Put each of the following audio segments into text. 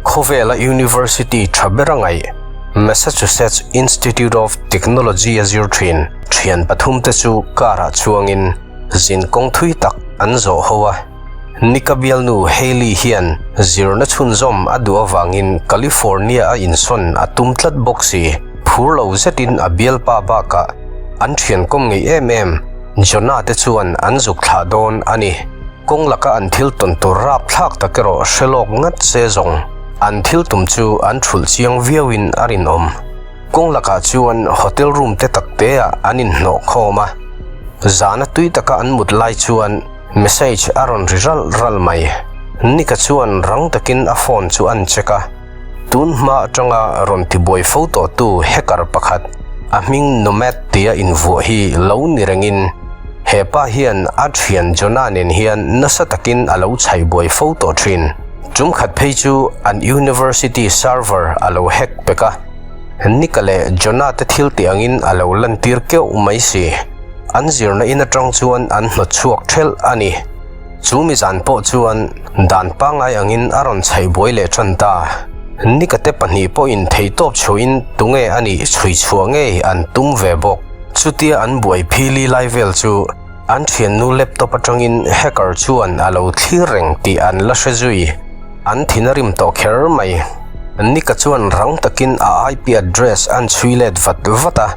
Khawvela university tha ber a ngaih, Massachusetts Institute of Technology a zir thin. Thian pathumte chu car-ah chuangin zin kawng thui tak an zawh ho a. Nika bialnu Hailey hian zirna chhunzawm a duh avangin California a insawn a tum tlat bawk si. Phur lo zetin a bialpa bakah an thian kawm ngei em em Jonah te chuan an zuk thlah dawn a ni. Kawng laka an thil tawn tur rapthlak tak erawh hre lawk ngat se zawng an thil tum chu an thulh chiang viauin a rinawm. Kawng lakah chuan hotel room te tak teah an inhnawh khawm a, zana tui taka an mut lai chuan message a rawn ri ralh ralh mai. Nika chuan rang takin a phone chu an check a, tun hma atanga rawn tibuai fo tawhtu hacker pakhat, a hming Nomad tia invuah hi lo ni rengin he pa hian a thian Jonah nen hian nasa takin a lo chhaibuai fo tawh thin. Tum khat phei chu an university server a lo hack pek a, Nika leh Jonah te thil tih angin a lo lantir keuh mai si. An zirna in atang chuan an hnawt chhuak thelh a ni. Chu mi zan pawh chuan dan pangngai angin a rawn chhaih buai leh tan ta. Nika te pahnih pawhin theihtawp chhuahin tunge a nih chhui chhuah ngei an tum ve bawk. Chutia an buai phili lai vel chu an thiannu laptop atangin hacker chuan a lo thlir reng tih an la hre zui. An thin a rim tawh kher mai. Nika chuan rang takin a IP address an chhui let vat vat a.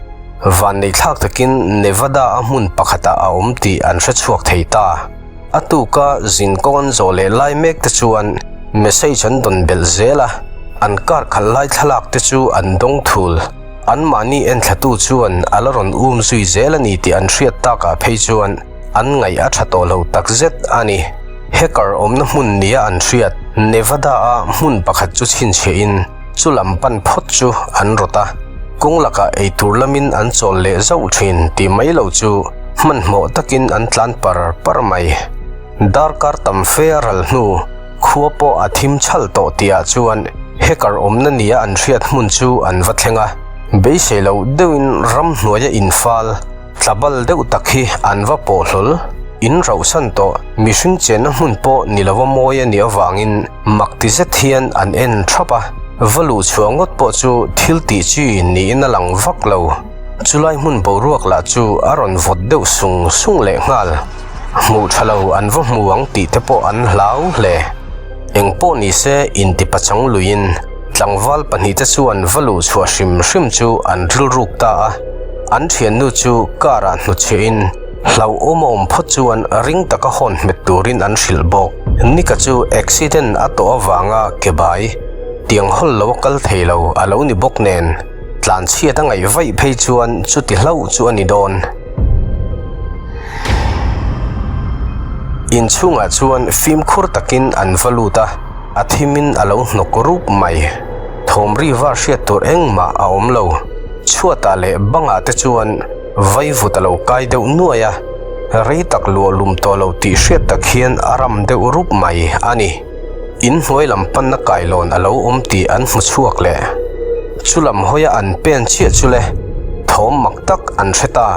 Vanneih thlak takin Nevada a hmun pakhatah a awm tih an hre chhuak thei ta. A tuka zin kawng an zawh leh lai mek te chuan message an dawn belh zel a, an car khalh lai thlalak te chu an dawng thul. Anmahni enthlatu chuan a la rawn um zui zel a ni tih an hriat takah phei chuan an ngaih a tha tawh lo takzet a ni. Hacker awmna hmun nia an hriat Nevada-a hmun pakhat chu chhinchhiahin chu lam pan phawt chu an rawt a, kawng lakah eitur lamin an chawl leh zauh thin tih mai lo chu hmanhmawh takin an tlan par par mai. Darkar tam fe a ral hnu Khua pawh a thim chhal tawh tihah chuan hacker awmna nia an hriat hmun chu an va thleng a, beisei loh deuhin ramhnuaia infal tlabal deuh tak hi an va pawh hlawl. In rauhsan tawh mihring chenna hmun pawh ni lova mawi a nih avangin mak ti zet hian an en thap a, va luh chhuah ngawt pawh chu thil tih chi niin a lang vak lo. Chulai hmun boruak lah chu a rawn vawt deuh sung sung lehnghal. Hmuh tha lo an va hmu ang tih te pawh an hlau hle. Eng pawh ni se intipachang luiin tlangval pahnihte chuan va luh chhuah hrim hrim chu an rilruk ta a. An thiannu chu car ah hnutchhiahin hlauhawm a awm phawt chuan ring taka hawn hmet turin an hrilh bawk. Nika chu accident a tawh avanga ke bai tiang hawl lo a kal thei lo a lo ni bawk nen tlanchhiat a ngaih vaih phei chuan chuti hlauh chu a ni dawn. Inchhungah chuan fimkhur takin an va lut a, a thimin a lo hnawk rup mai. Thawm ri var hriat tur engmah a awm lo. Chhuatah leh bangah te chuan vaivut a lo kai deuh nuai a, rei tak luah lum tawh lo tih hriat tak hian a ram deuh rup mai a ni. Inhnuai lam panna kailawn a lo awm tih an hmu chhuak leh. Chu lam hawia an pen chiah chu le, thawm mak tak an hre ta.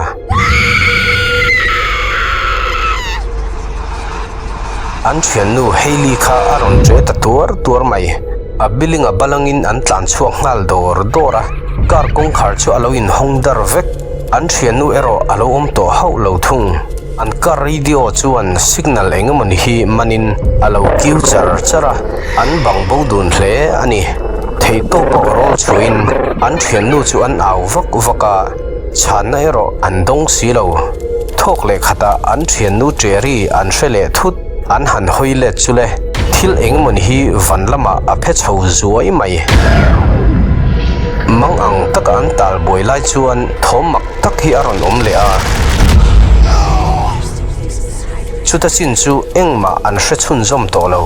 An thiannu Hailey kha a rawn ṭe ta tuar tuar mai. A building a balangin an tlan chhuak nghal dawr dawr a, car kawngkhar chu a lo inhawng dar vek. An thiannu erawh a lo awm tawh hauh lo thung. An car radio chuan signal eng emawni hi manin a lo kiu char char a, an bang bo dun hle a ni. Theihtawp a awrawl chhuahin an thiannu chu an au vak vak a, chhanna erawh an dawng si lo. Thawk leh khatah an thiannu Cherry an hre leh thut, an han hawi let chu le, thil eng emawni hi van lamah a phe chho zuai mai. Mang ang taka an tal buai lai chuan thawm mak tak hi a rawn awm leh a, chuta chin chu engmah an hre chhunzawm tawh lo.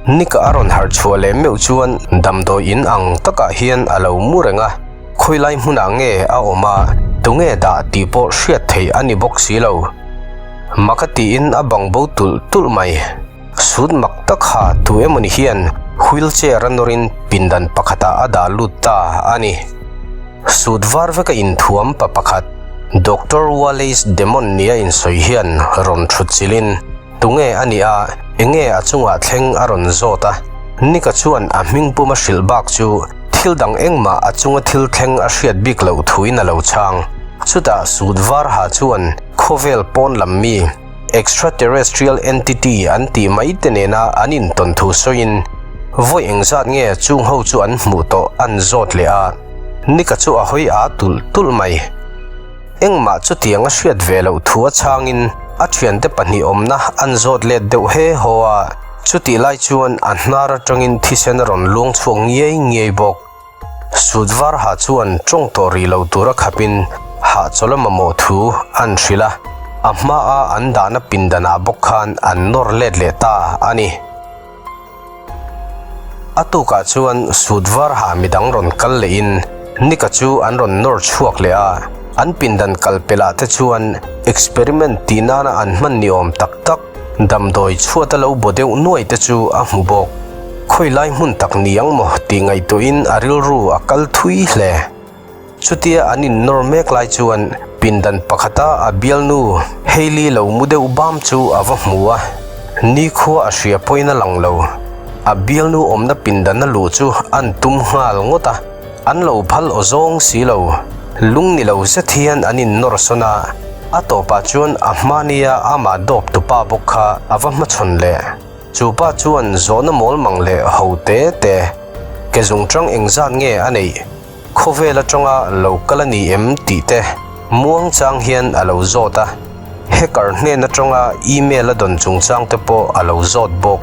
Nika a rawn harh chhuah leh meuh chuan damdawi in ang takah hian a lo mu reng a, khawilai hmunah nge a awm a, tunge dah tih pawh hriat theih a ni bawk si lo. Maka tiin a bang bo tulh tulh mai. Sut mak tak ha tu emawni hian wheelchair a nawrin pindan pakhatah a dah lut ta a ni. Sut var veka inthuam pa pakhat, Doctor Wallace Demon nia insawi hian rawn thut chilhin, Tunge a nih a? Enge a chungah thleng a rawn zawt a, Nick-a chuan a hming puma hrilh bak chu thil dang engmah a chunga thil thleng a hriat bik loh thuin a lo chhang. Chutah sut var ha chuan khawvel pawn lam mi, extraterrestrial entity an tih mai te nena an intawn thu sawiin vawi engzat nge chung ho chu an hmuh tawh an zawt leh a, Nick-a chu a hawi aa tulh tulh mai. Engmah chutiang a hriat ve loh thu a chhangin a thiante pahnih awmna an zawt let deuh he haw a, chutih lai chuan a hnar atangin thisen a rawn luang chhuak ngiai ngiai bawk. Sut var ha chuan tawng tawh rih lo tura khapin hahchawlh a mamawh thu an hrilh a, a hmaa an dahna pindanah bawk khan an nawr let leh ta a ni. A tukah chuan sut var ha midang rawn kal lehin Nika chu an rawn nawr chhuak leh a, an pindan kal pelh ah te chuan experiment tih nana an hman ni awm tak tak damdawi chhuat a lo baw deuh nuai te chu a hmu bawk. Khawi lai hmun tak ni ang maw tih ngaihtuahin a rilru a kal thui hle. Chutia an innawr mek lai chuan pindan pakhata a bialnu Hailey lo mu deuh bam chu a va hmu a, nikhua a hria pawhin a lang lo. A bialnu awmna pindan a luh chu an tum nghal ngawt a, an lo phal aw zawng si lo. Lung ni lo zet hian an innawr sawn a, a tawpah chuan a hmania amah dawp tupa bawk kha a va hmachhawn leh. Chu pa chuan zawhna mawl mang leh ho te te, ke zungchang engzat nge a neih? Khawvel atanga lo kal a ni em tih te muang chang hian a lo zawt a, hacker hnen atanga email a dawn chungchang te pawh a lo zawt bawk.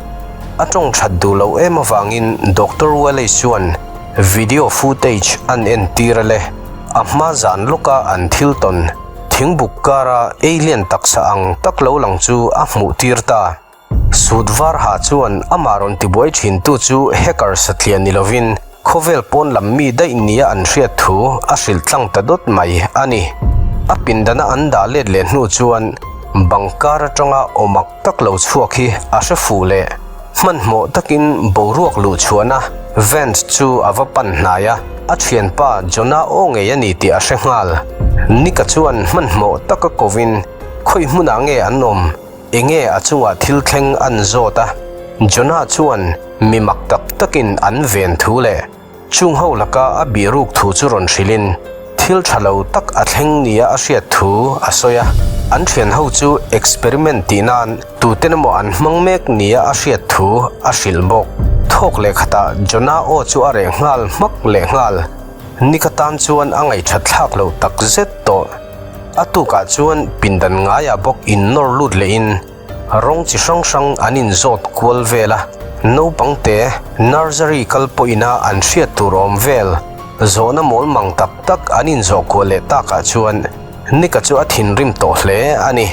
A tawng that duh loh em avangin Doctor Wallace chuan video footage an entir a le, a hma zan lawka an thil tawn thingbuk kara alien taksa ang tak lo lang chu a hmuh tir ta. Sut var ha chuan amah rawn tibuai thintu chu hacker satliah ni lovin khawvel pawn lam mi daih nia an hriat thu a hrilh tlang ta dawt mai a ni. A pindana an dah let leh hnu chuan bang kar atanga awmak tak lo chhuak hi a hre fuh leh hmanhmawh takin boruak luh chhuahna vent chu a va pan hnai a, a thianpa Jonah aw ngei a ni tih a hre nghal. Nick-a chuan hmanhmawh taka kovin khawi hmunah nge an awm? Enge a chungah thil thleng an zawt a, Jonah chuan mi mak tak takin an ven thu leh chung ho laka a bihruk thu chu rawn hrilhin thil tha lo tak a thleng nia a hriat thu a sawi a. An thian ho chu experiment tih nan tuten emaw an hmang mek nia a hriat thu a hrilh bawk. Thawk leh khatah Jonah aw chu a reh nghal hmak leh nghal. Nika tan chuan a ngaihṭhat thlak lo tak zet tawh. A tukah chuan pindan ngaiah bawk innawr lut lehin rawng chi hrang hrang an inzawt kual vel a, naupang te nursery kal pawhina an hriat tur awm vel zawhna mawl mang tak tak an inzawh kual leh takah chuan Nika chu a thinrim tawh hle a ni.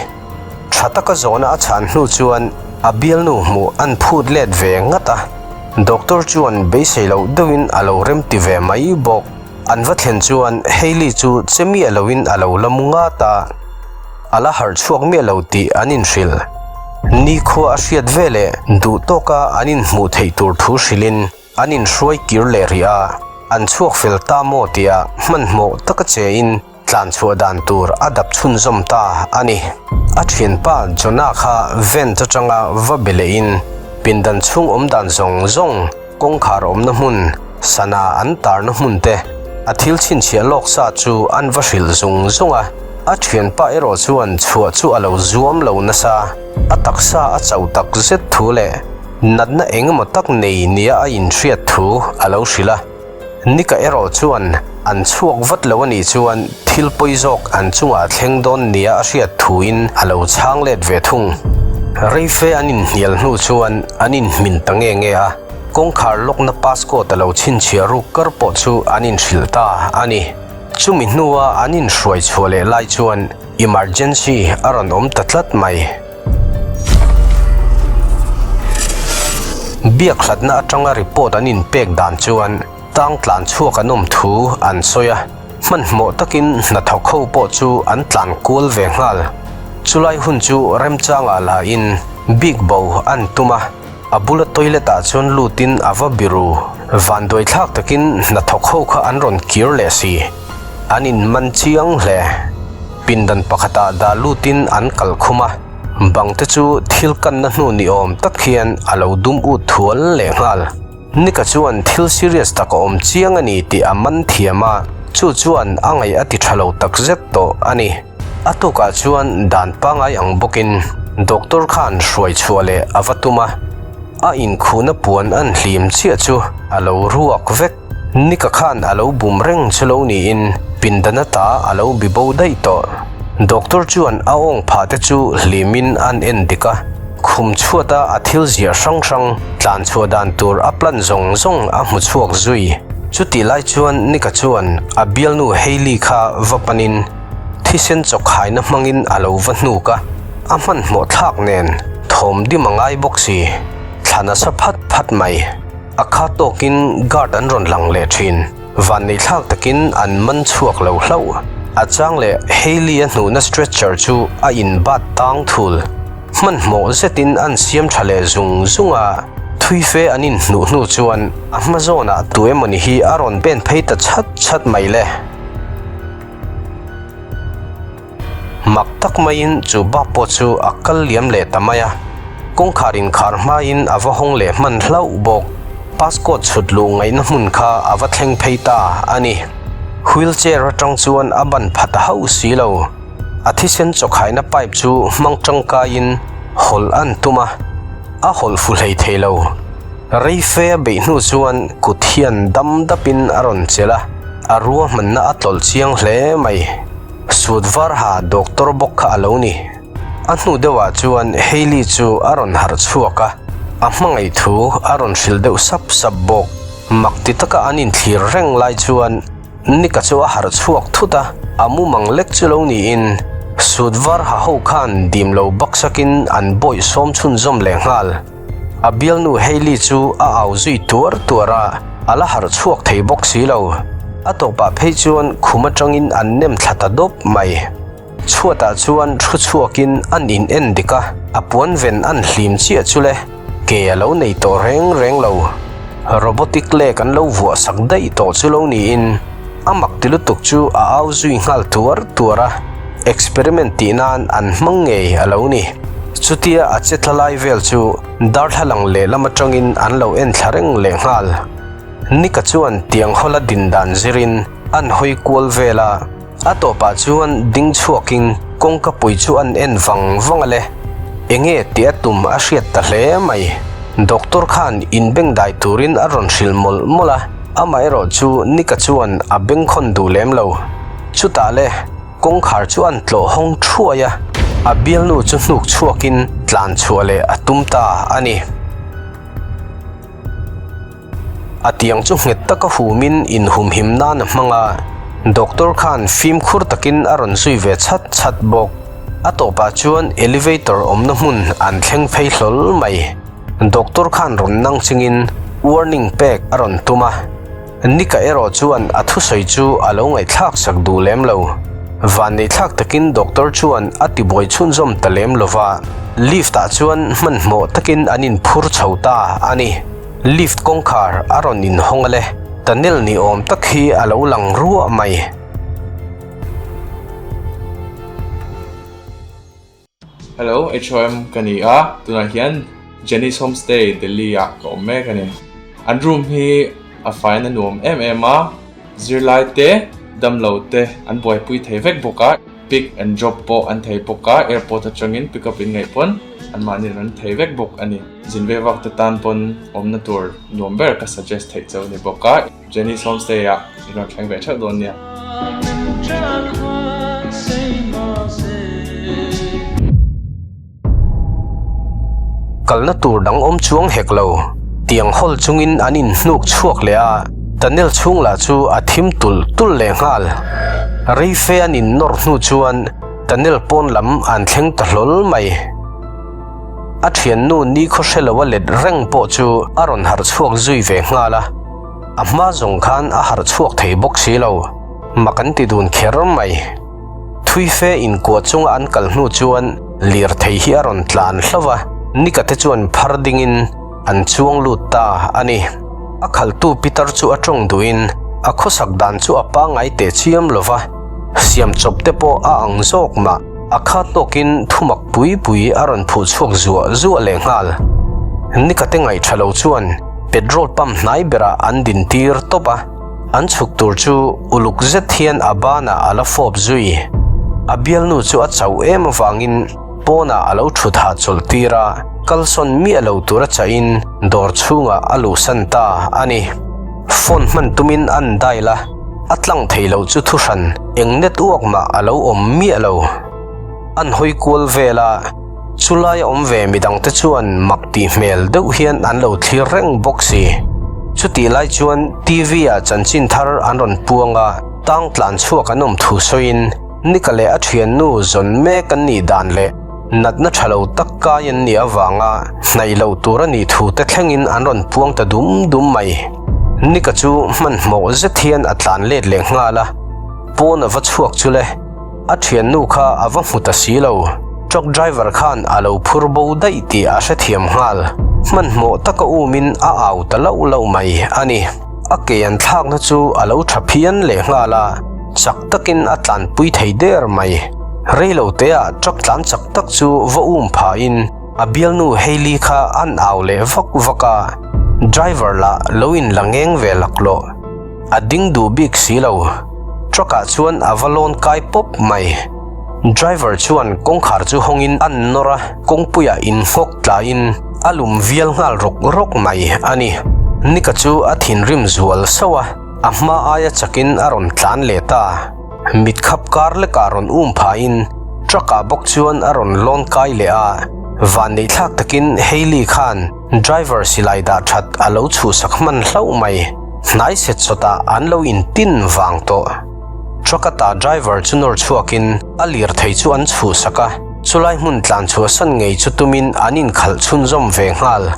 Tha taka zawhna a chhan hnu chuan a bialnu hmuh an phut let ve ngat a, doctor chuan beisei loh deuhin a lo remti ve mai bawk. An va thlen chuan Hailey chu che miah loin a lo la mu ngat a, a la harh chhuak miah lo tih an inhrilh. Nikhua a hriat veleh duh tawka an inhmuh theih tur thu hrilhin an inhruai kir leh rih a, an chhuak fel ta maw tia hmanhmawh taka chein tlan chhuah dan tur a dap chhunzawm ta a ni. A thianpa Jonah kha vent atanga va be lehin pindan chhung awm dan zawng zawng Kawngkhar awmna hmun, sana an tarna hmun te, a thil chhinchhiah lawk sa chu an va hrilh zung zung a. A thianpa erawh chuan chhuah chu a lo zuam lo nasa, a taksa a chauh tak zet thu leh natna eng emaw tak nei nia a inhriat thu a lo hrilh a. Nika erawh chuan an chhuak vat lo a nih chuan thil pawi zawk an chungah thleng dawn nia a hriat thuin a lo chhang let ve thung. Reife an inhnial hnu chuan an inhmin ta nge nge a, kawngkhar lawkna passcode a lo chhinchhiah ruk kar pawh chu an inhrilh ta a ni. Chumi hnua an inhruai chhuah leh lai chuan emergency a rawn awm ta tlat mai. Biak hlatna atanga report an inpek dan chuan tang tlan chhuak an awm thu an sawi a, hmanhmawh takin hnathawk ho pawh chu an tlan kual ve nghal. Chulai hun chu remchangah la in bik bo an tum a, a bula toilet ah chuan lutin a va biru. Vanduai thlak takin hnathawk ho kha an rawn kir leh si. An inman chiang hle. Pindan pakhatah dah lutin an kal khum a. Bang te chu thil kanna hnu ni awm tak hian a lo dum ut thual lehnghal. Nika chuan thil serious tak a awm chiang a ni tih a man thiam a, chu chuan a ngaih a ti tha lo takzet tawh a ni. A tukah chuan dan pangai ang bawkin doctor khan hruai chhuah leh a va tum a, a inkhuhna puan an hlim chiah chu a lo ruak vek. Nika khan a lo bum reng chu lo niin pindan ata a lo bi bo daih tawh. Doctor chuan a awng phah te chu hlimin an en dik a, khum chhuata a thil ziah hrang hrang tlan chhuah dan tur a plan zawng zawng a hmu chhuak zui. Chutih lai chuan Nika chuan a bialnu Hailey kha va panin thisen chawkhaina hmangin a lo va hnuk a, a hmanhmawh thlak nen thawm dim a ngai bawk si, thla nasa phat phat mai. A kha tawkin guard an rawn lang leh thin. Vanneihthlak takin an man chhuak lo hlauh. A chang leh Hailey a hnuhna stretcher chu a in bat tang thul. Hmanhmawh zetin an siam tha leh zung zung a, thui fe an in hnuh hnu chuan a hma zawnah tu emawni hi a rawn pen phei ta chhat chhat mai le. Mak tak maiin chu bak pawh chu a kal liam leh ta mai a, kawngkhar inkhar hmain a va hawng leh hman hlauh bawk. Passcode chhut luh ngaihna hmun kha a va thleng phei ta a ni. Wheelchair atang chuan a ban pha ta hauh si lo. A thisen chawkhaina pipe chu hmang tangkaiin hawlh an tum a, a hawlh fu hlei thei lo. Rei fe a beih hnu chuan kut hian dam dapin a rawn chelh a, a ruahmanna a tlawlh chiang hle mai. Sut var ha doctor bawk kha a lo ni. A hnu deuhah chuan Hailey chu a rawn harh chhuak a, a hmangaih thu a rawn hrilh deuh sap sap bawk. Mak ti taka an inthlir reng lai chuan Nika chu a harh chhuak thut a, a mumang lek chu lo niin sut var ha ho khan dim lo baksakin an bawih sawm chhunzawm leh nghal. A bialnu Hailey chu a au zui tuar tuar a, a la harh chhuak thei bawk si lo. A tawpah phei chuan khum atangin an nem thla ta dawp mai. Chhuatah chuan thu chhuakin an in en dik a, a puan ven an hlim chiah chu le, ke a lo nei tawh reng reng lo. Robotic leg an lo vuah sak daih tawh chu lo niin a mak ti lutuk chu a au zui nghal tuar tuar a, experiment tih nan an hmang ngei a lo ni. Chutia a che thla lai vel chu darthlalang lehlam atangin an lo en thla reng leh nghal. Nika chuan tiang hawla din dan zirin an hawi kual vel a, a tawpah chuan ding chhuakin kawngka pui chu an en vang vang a le. Enge tih a tum a hriat ta hle mai. Doctor khan inbengdai turin a rawn hrilh mawlh mawlh a, amaherawh chu Nika chuan a bengkhawn duh lem lo. Chutah le. Kawngkhar chu an tlawh hawng thuai a, a bialnu chu hnuk chhuakin tlan chhuah leh a tum ta a ni. A tiang chu nghet taka humin inhumhim nan a hmang a, doctor khan fimkhur takin a rawn zui ve chhat chhat bawk. A tawpah chuan elevator awmna hmun an thleng phei hlawl mai. Doctor khan rawn nang chingin warning pek a rawn tum a. Nika erawh chuan a thusawi chu a lo ngaihthlak sak duh lem lo. Vanneihthlak takin doctor chuan a tibuai chhunzawm ta lem lo va, lift ah chuan hmanhmawh takin an inphur chho ta a ni. Lift kawngkhar a rawn inhawng a le, tunnel ni awm tak hi a lo lang ruah mai. Hello, HOM ka ni a, tunah hian Jenny's Homestay Delhi ah ka awm mek a ni. An room hi a faiin a nuam em em a, zirlai te, damlo te an buaipui thei vek bawk a, pick and drop pawh an thei bawk a, airport atangin pick up in ngaih pawn anmahni an rawn thei vek bawk a ni. Zin ve vak te tan pawn awmna tur nuam ber ka suggest theih chauh a ni bawk a. Jenny's Homestay ah i rawn thleng ve theuh dawn nia. Kalna tur dang awm chuang hek lo. Tiang hawl chungin an inhnuk chhuak leh a, tunnel chhung lah chu a thim tulh tulh leh nghal. Rei fe an innawr hnu chuan tunnel pawn lam an thleng ta hlawl mai. A thiannu nikhaw hre lo a let reng pawh chu a rawn harh chhuak zui ve nghal a. A hma zawng khan a harh chhuak thei bawk si lo, mak an ti dun kher mai. Thui fe inkuah chunga an kal hnu chuan lirthei hi a rawn tlan hlauh a, Nika te chuan phar dingin an chuang lut ta a ni. A khaltu pitar chu a tawng duhin a khawsak dan chu a pangngai teh chiam lo va, siam chawp te pawh a ang zawk mah. A khat tawkin thumak pui pui a rawn phuh chhuak zuah zuah lehnghal. Nikate ngaih tha lo chuan petrol pump hnai berah an din tir tawp a, an chhuk tur chu uluk zet hian a banah a la fawp zui. A bialnu chu a chauh em avangin pawnah a lo thut hahchawlh tir a, kalsawn miah lo tura chahin dawr chhungah a luhsan ta a ni. Phone hman tumin an dial a, a tlang thei lo chu thuhran eng network mah a lo awm miah lo. An hawi kual vel a, chulai a awm ve midangte chuan mak tih hmel deuh hian an lo thlir reng bawk si. Chutih lai chuan TV ah chanchin thar an rawn puang a, tang tlan chhuak an awm thu sawiin Nika leh a thiannu zawn mek an nih dan leh natna tha lo tak kai an nih avanga hnaih loh tur a nih thu te thlengin an rawn puang ta dum dum mai. Nika chu hmanhmawh zet hian a tlan let leh nghal a, pawn a va chhuak chu le. A thiannu kha a va hmu ta si lo. Truck driver khan a lo phur bo daih tih a hrethiam nghal. Hmanhmawh taka umin a au ta lauh lauh mai a ni. A ke an thlakna chu a lo tha phian leh nghal a, chak takin a tlanpui thei der mai. Reilo teah truck tlan chak tak chu va um phahin a bialnu Hailey kha an au leh vak vak a, driver lah lo in la ngeng ve laklawh. A ding duh bik si lo. Truck ah chuan a va lawn kai pawp mai. Driver chuan kawngkhar chu hawngin a nawr a, kawngpuiah inhawk tlaiin a lum vial nghal rawk rawk mai a ni. Nika chu a thinrim zual sauh a, a hma aia chakin a rawn tlan leh ta. Mit khap kar lekah rawn um phahin truck ah bawk chuan a rawn lawn kai leh a, vanneihthlak takin Hailey khan Driver silai dah that a lo chhuhsak hman hlauh mai. Hnai set chawtah an lo intin vang tawh. Truck ata driver chu nawr chhuakin a lirthei chu an chhuhsak a, chulai hmun tlan chhuahsan ngei chu tumin an inkhalh chhunzawm ve nghal.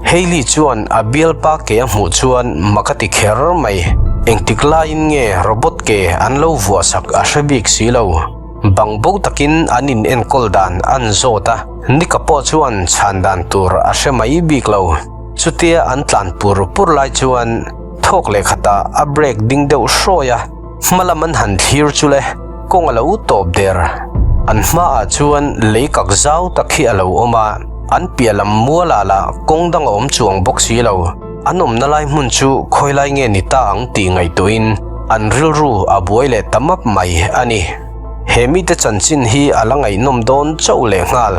Hailey chuan a bialpa ke a hmuh chuan mak a ti kher mai. Engtik laiin nge robot ke an lo vuahsak a hre bik si lo. Bang bo takin an in enkawl dan an zawt a, Nika pawh chuan chhan dan tur a hre mai bik lo. Chutia an tlan pur pur lai chuan thawk leh khatah a brake ding deuh hrawi a, hma lam an han thlir chu le, kawng a lo tawp der. An hmaah chuan lei kak zau tak hi a lo awm a, an piah lam mualah lah kawng dang a awm chuang bawk si lo. An awmna lai hmun chu khawi lai nge ni ta ang tih ngaihtuahin an rilru a buai leh ta map mai a ni. He mite chanchin hi a la ngaihnawm dawn chauh leh nghal.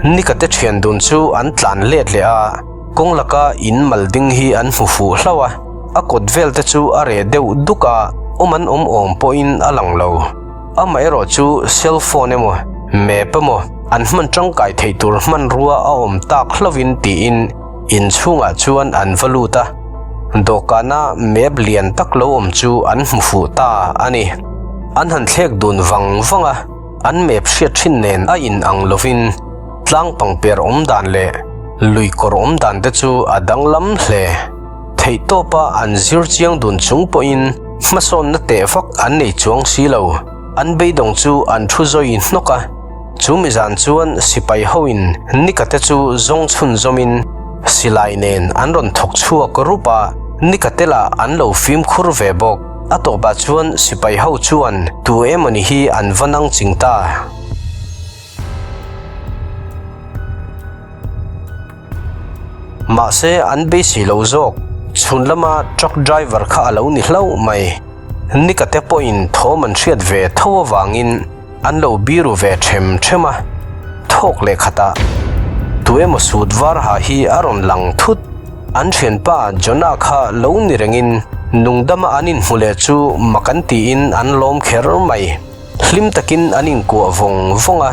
Nikate thian dun chu an tlan let leh a, kawng laka in mal ding hi an hmu fuh hlauh a, a kawt vel te chu a reh deuh duk a, awm an awm awm pawhin a lang lo. Amaherawh chu cell phone emaw, map emaw an hman tangkai theih tur hmanrua a awm tak hlauhin tiin, In chhungah chuan an va lut a, dawhkana map lian tak lo awm chu an hmu fuh ta a ni. An han thlek dun vang vang a, an map hriat thin nen a in ang lovin tlang pangper awm dan leh lui kawr awm dan te chu a danglam hle. Theihtawpa an zir chiang dun chung pawhin hmasawnna teh vak an nei chuang si lo. An beidawng chu an thu zawi hnawk a. Chu mi zan chuan sipai hoin Nika te chu zawng chhunzawmin silai nen an rawn thawk chhuak rup a, Nika te lah an lo fimkhur ve bawk. A tawpah chuan sipai ho chuan tu emawni hi an va nang ching ta. Mahse an beisei lo zawk, chhun lama truck driver kha a lo ni hlauh mai. Nika te pawhin thawm an hriat ve tho avangin An lo biru ve them them a, thawk leh khatah tu emaw sut var ha hi a rawn lang thut. An thianpa Jonah kha lo ni rengin nungdama an inhmu leh chu mak an tiin an lawm kher mai. Hlim takin an inkuah vawng vawng a,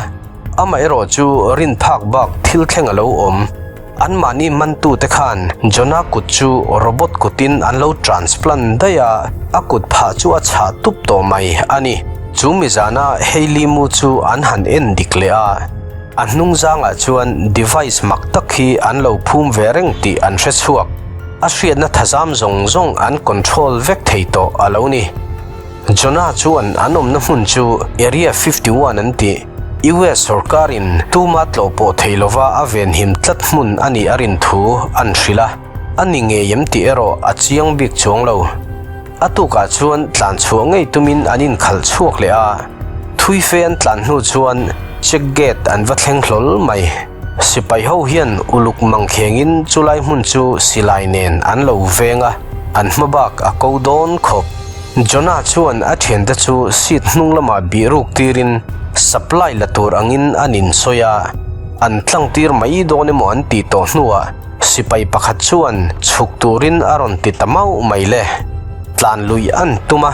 amaherawh chu rin phak bak thil thleng a lo awm. Anmahni mantute khan Jonah kut chu robot kutin an lo transplant daih a, a kut phah chu a chhah tup tawh mai a ni. Chu mizana Hailey mu chu an han en dik leh a, a hnung zangah chuan device mak tak hi an lo phum ve reng tih an hre chhuak. A hriatna thazam zawng zawng an control vek thei tawh a lo ni. Jonah chuan an awmna hmun chu Area 51 an tih. US sorkarin tuma tlawh pawh thei lova a venhim tlat hmun a nih a rin thu an hrilh a, a ni ngei em tih erawh a chiang bik chuang lo. A tukah chuan tlan chhuah ngei tumin an inkhalh chhuak leh a. Thui fe an tlan hnu chuan check gate an va thleng hlawl mai. Sipai ho hian uluk mangkhengin chulai hmun chu silai nen an lo veng a, an hma bak a ko dawn khawp. Jonah chuan a thiante chu seat hnung lamah bih ruk tirin supply la tur angin an insawi a, an tlang tir mai dawn emaw an tih tawh hnuah sipai pakhat chuan chhuk turin a rawn ti ta mauh mai le. Tlan luih an tum a,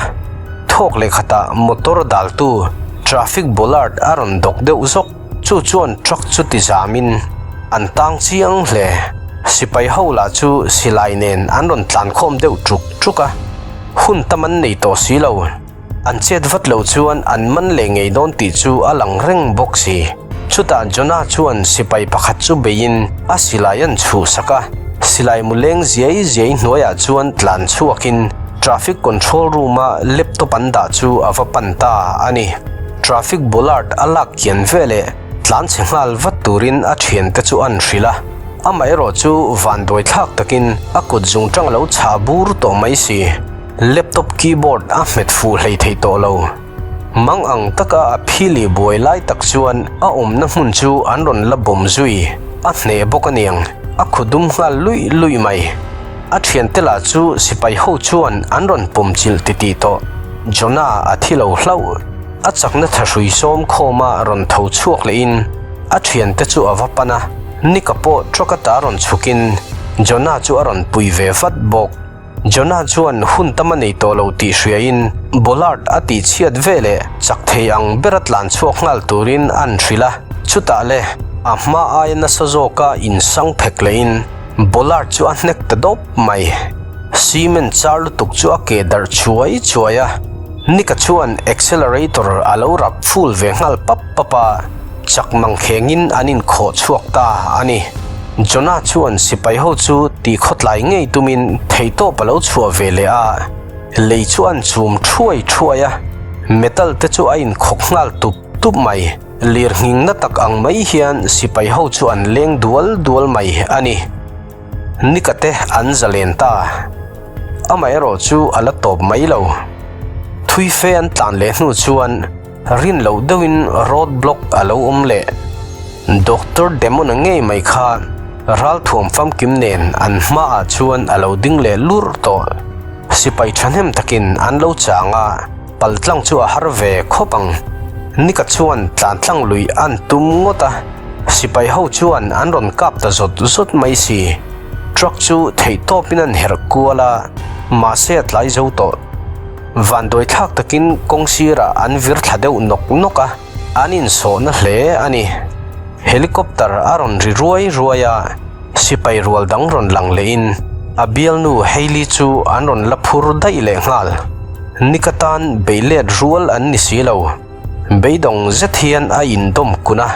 thawk leh khatah motor daltu traffic bollard a rawn dawk deuh zawk. Chu chuan truck chu ti zamin an tang chiang hle. Sipai ho lah chu silai nen an rawn tlan khawm deuh ṭuk ṭuk a, hun tam an nei tawh si lo. An chet vat lo chuan an man leh ngei dawn tih chu a lang reng bawk si. Chutah Jonah chuan sipai pakhat chu beiin a silai an chhuhsak a, silai mu leng ziai ziai hnuaiah chuan tlan chhuakin traffic control room-a laptop an dah chu a va pan ta a ni. Traffic bollard a lak kian veleh tlan chhe nghal vat turin a thiante chu an hrilh a, amaherawh chu vanduai thlak takin a kut zung tang lo chhah bur tawh mai si. Laptop keyboard a hmet fuh hlei thei tawh lo. Mang ang taka a phili buai lai tak chuan a awmna hmun chu an rawn la bawm zui a hneh bawk aniang, a khu dum nghal luih luih mai. A thiante lah chu sipai ho chuan an rawn pawm chilh titih tawh. Jonah a thi lo hlauh. A chakna thahrui sawm khawma rawn tho chhuak lehin a thiante chu a va pan a, Nika pawh truck ata rawn chhukin Jonah chu a rawn pui ve vat bawk. Jonah chuan hun tam a nei tawh lo tih hriain bollard a tih chhiat veleh chak thei ang bera tlan chhuak nghal turin an hrilh a, chutah le a hma aia nasa zawka insang phek lehin bollard chu a hnek ta dawp mai. Cement char lutuk chu a ke darh chuai chuai a, Nika chuan accelerator a lo rap full ve nghal pap pap a, chak mangkhengin an inkhawh chhuak ta a ni. Jonah chuan sipai ho chu tih khawtlai ngei tumin theihtawp a lo chhuah ve leh a, lei chu an chum thuai thuai a, metal te chu a inkhawk nghal tup tup mai. Lirnghing na tak ang mai hian sipai ho chu an leng dual dual mai a ni. Nika te an zalen ta. Amaherawh chu a la tawp mai lo. Thui fe an tlan leh hnu chuan rin loh deuhin road block a lo awm leh. Doctor Demon-a ngei mai kha ralthuam famkim nen an hmaah chuan a lo ding leh lur tawh. Sipai thahnem takin an lo chang a. Paltlang chu a har ve khawp ang. Nika chuan tlantlang lui an tum ngawt a, sipai ho chuan an rawn kap ta zawt zawt mai si. Truck chu theihtawpin an herh kual a, mahse a tlai zo tawh. Vanduai thlak takin kawng sirah an vir thla deuh nawk nawk a, an insawhna hle a ni. Helicopter a rawn ri ruai ruai a, sipai rual dang rawn lang lehin a bialnu Hailey chu an rawn la phur daih leh nghal. Nika tan beilet rual an ni si lo. Beidawng zet hian a indawm kun a,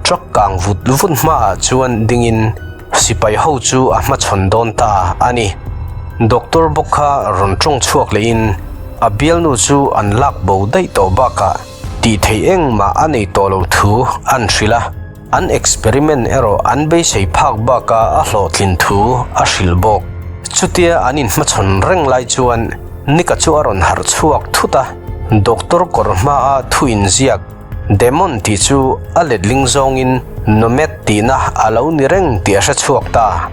truck kang vut vut hmaah chuan dingin sipai ho chu a hmachhawn dawn ta a ni. Doctor bawk kha rawn tawng chhuak lehin a bialnu chu an lak bo daih tawh bakah tih theih engmah a nei tawh lo thu an hrilh a. An experiment erawh an beisei phak baka a hlawhtlin thu a hrilh bawk. Chutia an inhmachhawn reng lai chuan Nika chu a rawn harh chhuak thut a, doctor kawr hmaa thu inziak Demon tih chu a letling zawngin Nomad tihna a lo ni reng tih a hre chhuak ta.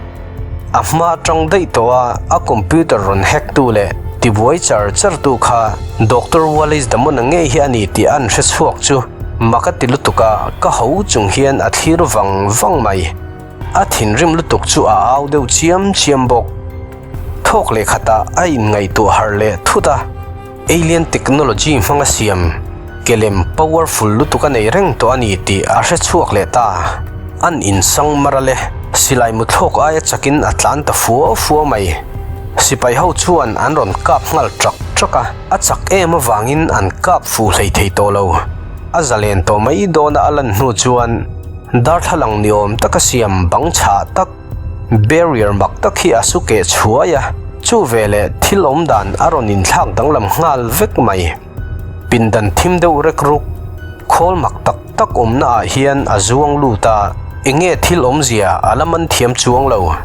A hma atang daih tawh a a computer rawn hack tu leh tibuai char char tu kha Doctor Wallace Damon-a ngei hi a ni tih an hre chhuak chu mak a ti lutuk a, ka ho chung hian a thlir vang vang mai. A thinrim lutuk chu a au deuh chiam chiam bawk. Thawk leh khatah a inngaihtuah harh leh thut a, alien technology hmanga siam kelem powerful lutuk a nei reng tawh a ni tih a hre chhuak leh ta. An insang mar a le, silai muthlawk aia chakin a tlan ta fua fua mai. Sipai ho chuan an rawn kap nghal trak trak a, a chak em avangin an kap fuh hlei thei tawh lo. A zalen tawh mai dawna a lan hnu chuan darthlalang ni awm taka siam bang chhah tak, Barrier mak tak hi a su keh chhuai a, chu veleh thil awm dan a rawn inthlak danglam nghal vek mai. Pindan thim deuh rek ruk, khawl mak tak tak awmna ah hian a zuang lut a, enge thil awmzia a la man thiam chuang lo.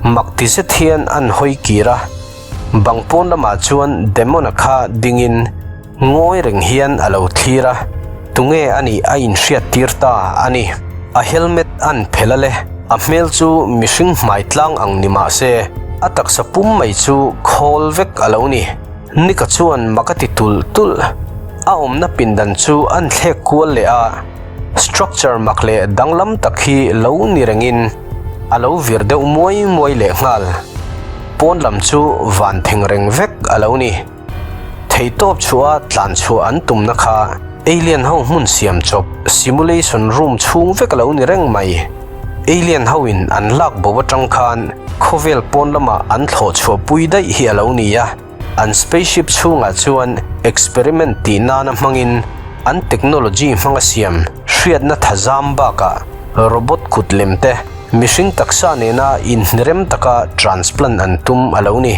Mak ti zet hian an hawi kir a, bang pawn lamah chuan Demon-a kha dingin ngawi reng hian a lo thlir a. Tunge a nih a inhriattir ta a ni. A helmet an phelh a le, a hmel chu mihring hmai tlang ang ni mah se, a taksa pum mai chu khawl vek a lo ni. Nika chuan mak a ti tulh tulh. A awmna pindan chu an thlek kual leh a, structure mak leh danglam tak hi lo ni rengin a lo vir deuh muai muai leh nghal. Pawn lam chu van theng reng vek a lo ni. Theihtawp chhuah a tlan chhuah an tumna kha alien ho hmun siam chawp simulation room chhung vek a lo ni reng mai. Alien ho in an lak bo atang khan khawvel pawn lamah an thlawh chhuah pui daih hi a lo ni a, an spaceship chhungah chuan experiment tih nana hmangin an technology hmanga siam hriatna thazam bakah robot kut lem te mihring taksa nena inhnirem taka transplant an tum a lo ni.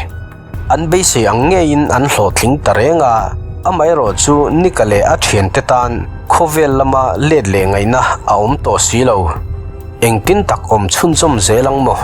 An beisei ang ngeiin an hlawhtling ta reng a, amaherawh chu Nika leh a thiante tan khawvel lama let leh ngaihna a awm tawh si lo. Engtin tak awm chhunzawm zel ang maw?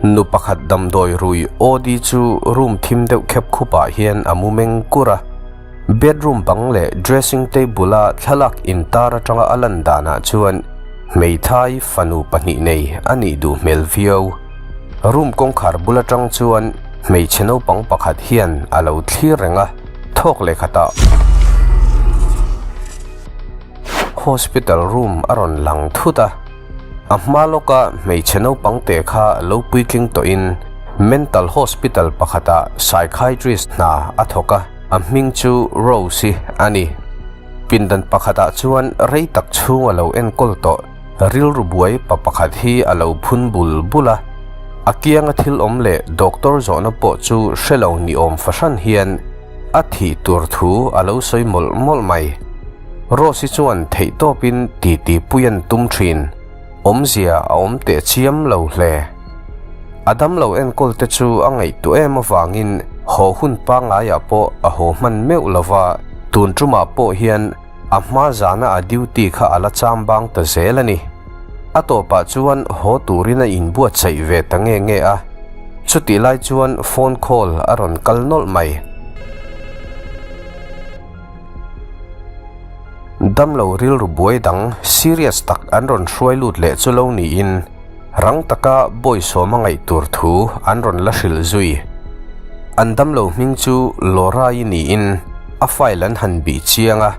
Nu pakhat damdawi rui Audi chu room thim deuh khep khupah hian a mu meng kur a. Bedroom bang leh dressing table a thlalak intar atanga a lan danah chuan hmeithai fanu pahnih nei a nih duh hmel viau. Room kawngkhar bul atang chuan hmeichhe naupang pakhat hian a lo thlir reng a, thawk leh khatah hospital room a rawn lang thut a. A hma lawka hmeichhe naupang te kha lo puitling tawhin mental hospital pakhatah psychiatrist hna a thawk a, a hming chu Rose-i a ni. Pindan pakhatah chuan rei tak chhung a lo enkawl tawh rilru buai pa pakhat hi a lo phun bul bul a, a kianga thil awm leh doctor zawhna pawh chu hre lo ni awm fahran hian a thih tur thu a lo sawi mawlh mawlh mai. Rose-i chuan theihtawpin titi pui an tum thin, awmzia a awm teh chiam lo hle. A damlo enkawl te chu a ngaihtuah em avangin haw hun pangaiah pawh a haw hman meuh lo va, tun tumah pawh hian a hma zana a duty kha a la cham bang ta zel a ni. A tawpah chuan haw turin a inbuatsaih ve ta nge nge a, chutih lai chuan phone call a rawn kal nawlh mai. Damlo rilru buai dang serious tak an rawn hruai lut leh chu lo niin rang taka bawisawm a ngaih tur thu an rawn la hrilh zui. An damlo hming chu Laura-i niin a file an han bih chiang a,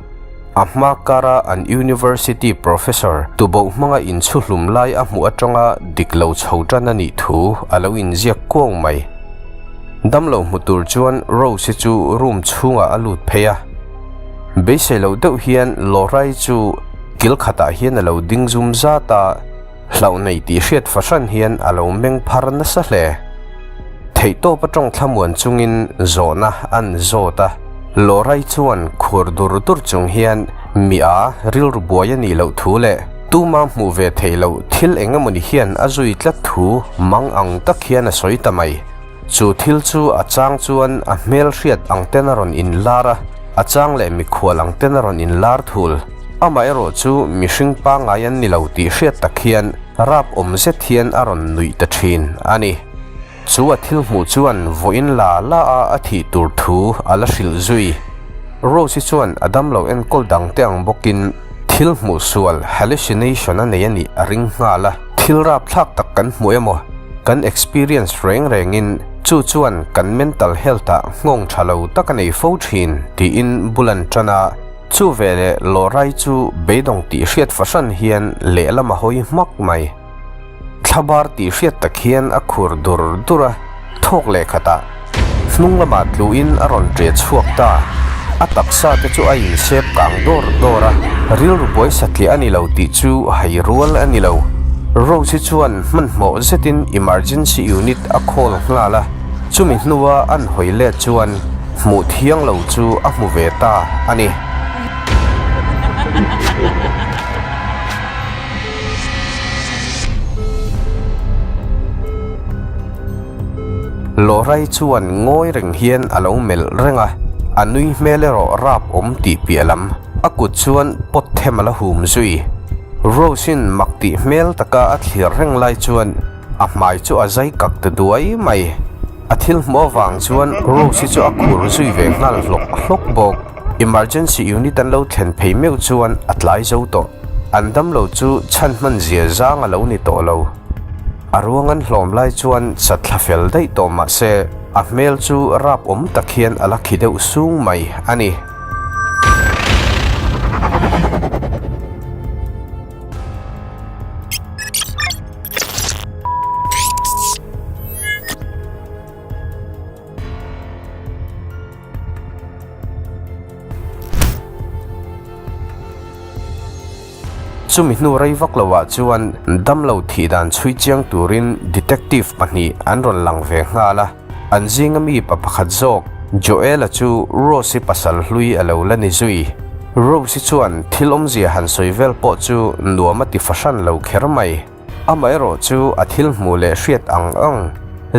a hma kara an university professor tuboh hmanga inchhuhlum lai a hmuh atanga dik lo chho tan a nih thu a lo inziak kuang mai. Damlo hmu tur chuan Rose-i chu room chhungah a lut phei a. Beisei loh deuh hian Laura-i chu kil khatah hian a lo ding zum zat a, hlauh nei tih hriat fahran hian a lo meng phar nasa hle. Theihtawp atawng thlamuan chungin zawhna an zawt a, Laura-i chuan khur dur dur chung hian mi a rilru buai a nih loh thu leh tuma hmuh ve theih loh thil eng emawni hian a zui tlat thu mang ang tak hian a sawi ta mai. Chu thil chu a chang chuan a hmel hriat ang ten a rawn inlar a, a chang leh mikhual ang ten a rawn inlar thul. Amaherawh chu mihring pangngai an ni lo tih hriat tak hian rap awm zet hian a rawn nuih ta thin a ni. Chu a thil hmuh chuan vawiin la la a a thih tur thu a la hrilh zui. Rose-i chuan a damlo enkawl dangte ang bawkin thil hmuh sual, hallucination, a nei a nih a ring nghal a. Thil rapthlak tak kan hmu emaw, kan experience reng rengin chu chuan kan mental health ah nghawng tha lo tak a nei fo thin tiin bul an tan a, chu veleh Lawrai chu beidawng tih hriat fahran hian lehlam a hawi hmak mai. Thlabar tih hriat tak hian a khur dur dur a, thawk leh khatah hnung lamah tluin a rawn ṭe chhuak ta. A taksa te chu a insep kang dawr dawr a, rilru buai satliah a ni lo tih chu hai rual a ni lo. Rose-i chuan hmanhmawh zetin emergency unit a call nghal a, chumi hnua an hawi let chuan hmuh thiang lo chu a hmu ve ta a ni. Lawrai chuan ngawi reng hian a lo melh reng a, a nui hmel erawh rap awm tih piah lam a kut chuan pot them a la hum zui. Rose-in mak tih hmel taka a thlir reng lai chuan a hmai chu a zai kak ta duai mai. A thil hmuh avang chuan Rose-i chu a khur zui ve nghal hlawk hlawk bawk. Emergency unit an lo thlen phei meuh chuan a tlai zo tawh. An damlo chu chhan hman zia zang a lo ni tawh lo. A ruang an hlawm lai chuan chatthla fel daih tawh mah se a hmel chu rap awm tak hian a la khi deuh sung mai a ni. Chumi hnu rei vak loah chuan damlo thih dan chhui chiang turin detective pahnih an rawn lang ve nghal a, an zinga mi pa pakhat zawk Joel-a chu Rose-i pasal hlui a lo la ni zui. Rose-i chuan thil awmzia han sawi vel pawh chu nuam a ti fahran lo kher mai. Amaherawh chu a thil hmuh leh hriat ang ang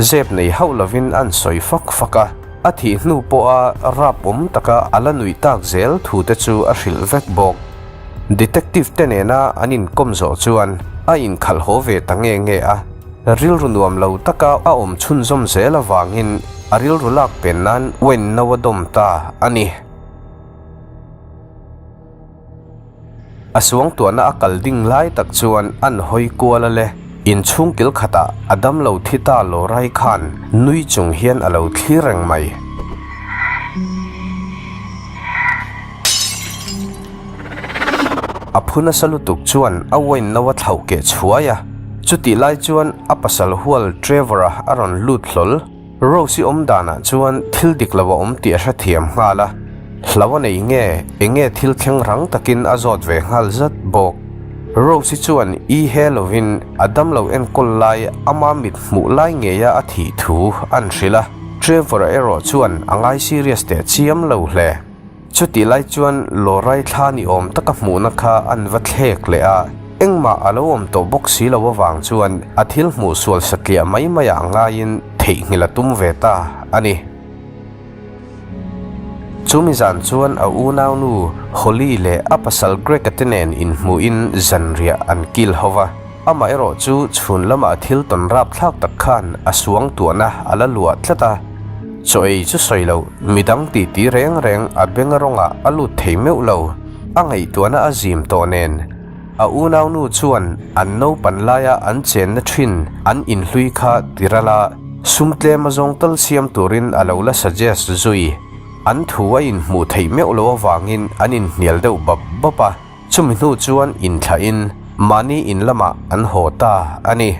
zep nei hauh lovin an sawi fak fak a, a thih hnu pawha rap awm taka a la nuih tak zel thu te chu a hrilh vek bawk. Detective te nena an inkawm zawh chuan a inkhalh haw ve ta nge nge a, rilru nuam lo taka a awm chhunzawm zel avangin a rilru lak pen nan Wayne no a dawm ta a ni. A suangtuahna a kal ding lai tak chuan an hawi kual a le. Inchhung kil khatah a damlo thi ta Lorai khan nui chung hian a lo thlir reng mai. A phu nasa lutuk chuan a wine no a thlauh keh chhuai a. Chutih lai chuan a pasal hual Trevor-a a rawn lut hlawl. Rose-i awm danah chuan thil dik lo a awm tih a hrethiam nghal a, hlo a nei nge, eng nge thil thleng rang takin a zawt ve nghal zat bawk. Rose-i chuan i he lovin a damlo enkawl lai ama mit hmuh lai ngeia a thih thu an hrilh a, Trevor-a erawh chuan a ngai serious teh chiam lo hle. Chutih lai chuan Lawrai thla ni awm taka hmuhna kha an va thlek leh a, engmah a lo awm tawh bawk si lo avang chuan a thil hmuh sual satliah mai maiah ngaiin theihnghilh a tum ve ta a ni. Chumi zan chuan a unaunu Holly leh a pasal Greg-a te nen inhmuhin zanriah an kil ho va, amaherawh chu chhun lamah thil tawn rapthlak tak khan a suangtuahna a la luah tlat a. Chaw ei chu sawi loh, midang titi reng reng a benga rawngah a lut thei meuh lo. A ngaihtuahna a zim tawh nen, a unaunu chuan an naupan laia an chenna thin an inhlui kha tiral a, sum tlem a zawng tal siam turin a lo la suggest zui. An thu a inhmuh theih meuh loh avangin an inhnial deuh bap bap a. Chumi hnu chuan inthlahin mahni in lamah an haw ta a ni.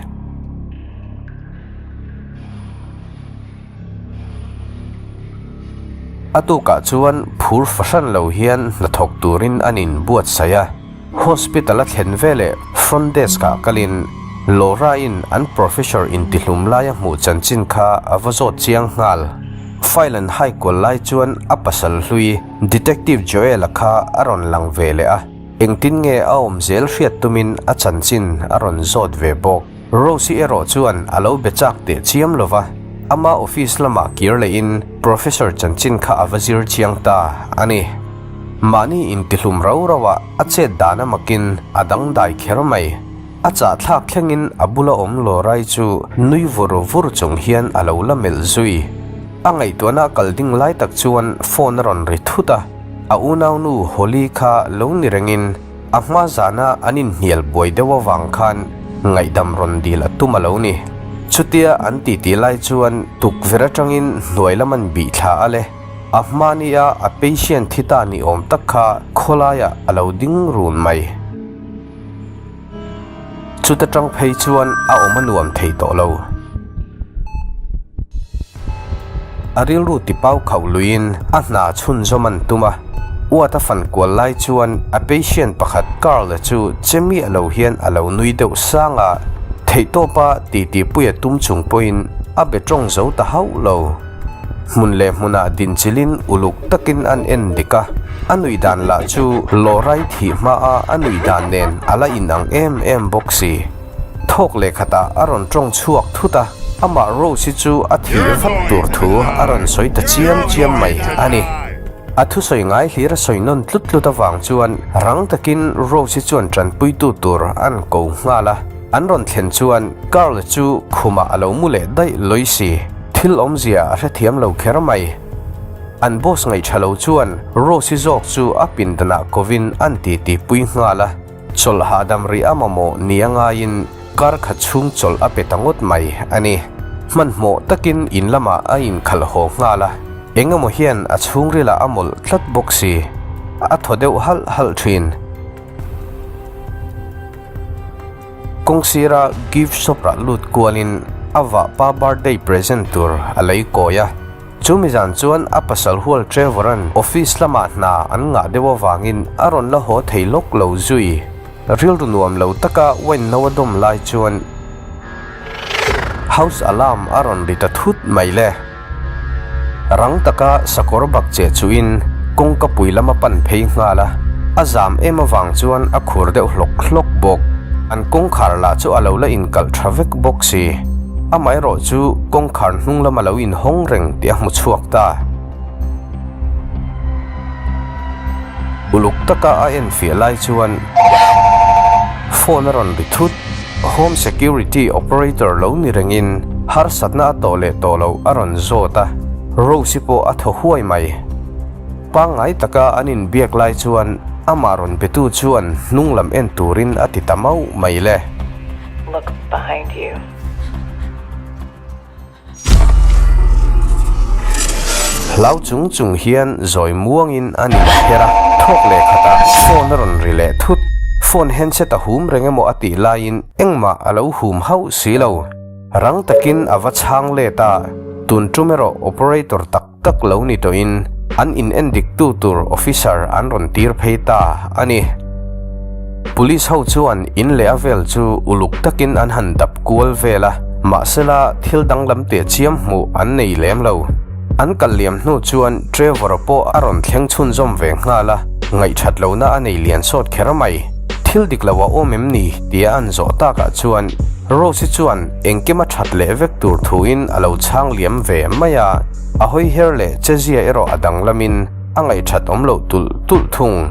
A tukah chuan phur fahran lo hian hnathawk turin an inbuatsaih a. Hospital a thlen veleh front desk-ah kalin Laura-in an professor intihlum laia hmuh chanchin kha a va zawt chiang nghal. File an hai kual lai chuan a pasal hlui Detective Joel-a kha a rawn lang ve leh a, engtin nge a awm zel hriat tumin a chanchin a rawn zawt ve bawk. Rose-i erawh chuan a lo be chak teh chiam lo va, ama office lamah kir lehin Professor chanchin kha a va zir chiang ta a ni. Mahni intihlum rau rauah a chet dan a makin a dangdai kher mai. A chahthlak thlengin a bula awm Lorai chu nui vur vur chung hian a lo la melh zui. A ngaihtuahna a kal ding lai tak chuan phone a rawn ri thut a, a unaunu Holly kha lo ni rengin a hma zana an inhnial buai deuh avang khan ngaihdam rawn dil a tum a lo ni. Chutia an titi lai chuan tukverh atangin hnuai lam an bih thla a le. A hma nia a patient thi ta ni awm tak kha khawlaiah a lo ding run mai. Chuta tang phei chuan a awm a nuam thei tawh lo. A rilru tipau khauh luiin a hna chhunzawm an tum a. Uat a fan kual lai chuan a patient pakhat Carl-a chu che miah lo hian a lo nui deuh sang a, theihtawpa titi puia tum chung pawhin a be tawng zo ta hauh lo. Hmun leh hmunah dinchilhin uluk takin an en dik a, a nuih dan lah chu Lawrai thih hmaa a nuih dan nen a la inang em em bawk si. Thawk leh khatah a rawn tawng chhuak thut a, amah Rose-i chu a thih vat tur thu a rawn sawi ta chiam chiam mai a ni. A thusawi ngai hlir a sawi nawn tlut tlut avang chuan rang takin Rose-i chuan tanpuitu tur an ko nghal a. An rawn thlen chuan Carl chu khumah a lo mu leh daih lawi si. Thil awmzia a hrethiam lo kher mai. An boss ngaihṭha lo chuan Rose-i zawk chu a pindanah kovin an titi pui nghal a. Chawlh hahdam rih a mamawh ni a ngaiin kar khat chhung chawlh a pe ta ngawt mai a ni. Hmanhmawh takin in lamah a inkhalh haw nghal a, eng emaw hian a chhungrilah a mawlh tlat bawk si. A thaw deuh halh halh thin. Kawngsira gift shop-ah lut kualin a vahpa birthday present tur a lei kawi a. Chumi zan chuan a pasal hual Trevor-a'n office lamah hna an ngah deuh avangin a rawn la haw thei lawk lo zui. Rilru nuam lo taka wine no a dawm lai chuan house alarm a rawn ri ta thut mai le. Rang taka sakawr bak che chuhin kawngka pui lam a pan phei nghal a, a zam em avang chuan a khur deuh hlawk hlawk bawk. An kawngkhar lah chu a lo la inkalh tha vek bawk si. Amaherawh chu kawngkhar hnung lama lo inhawng reng tih a hmu chhuak ta. Uluk taka a enfiah lai chuan phone a rawn ri thut. Home security operator lo ni rengin harsatna a tawh leh tawh loh a rawn zawt a, Rose-i pawh a thaw huai mai. Pangngai taka an inbiak lai chuan amah rawn betu chuan hnung lam en turin a ti ta mauh mai le. Look behind you. Hlau chung chung hian zawi muangin a nin kher a, thawk leh khatah phone a rawn ri leh thut. Phone handset a hum reng emaw a tih laiin engmah a lo hum hauh si lo. Rang takin a va chhang let a, tun tum erawh operator tak tak lo ni tawhin an in endiktu tur officer an rawn tir phei ta a ni. Police ho chuan in leh a vel chu uluk takin an han dap kual vel a, mahsela thil danglam teh chiam hmuh an nei lem lo. An kal liam hnu chuan Trevor-a pawh a rawn thleng chhunzawm ve nghal a, ngaihthat lohna a nei lian sawt kher mai. Thil dik lo a awm em ni? tia an zawh takah chuan Rose-i chuan engkim a that leh vek tur thuin a lo chhang liam ve mai a, a hawi her leh chezia erawh a danglamin a ngaihthat awm loh tulh tulh thung.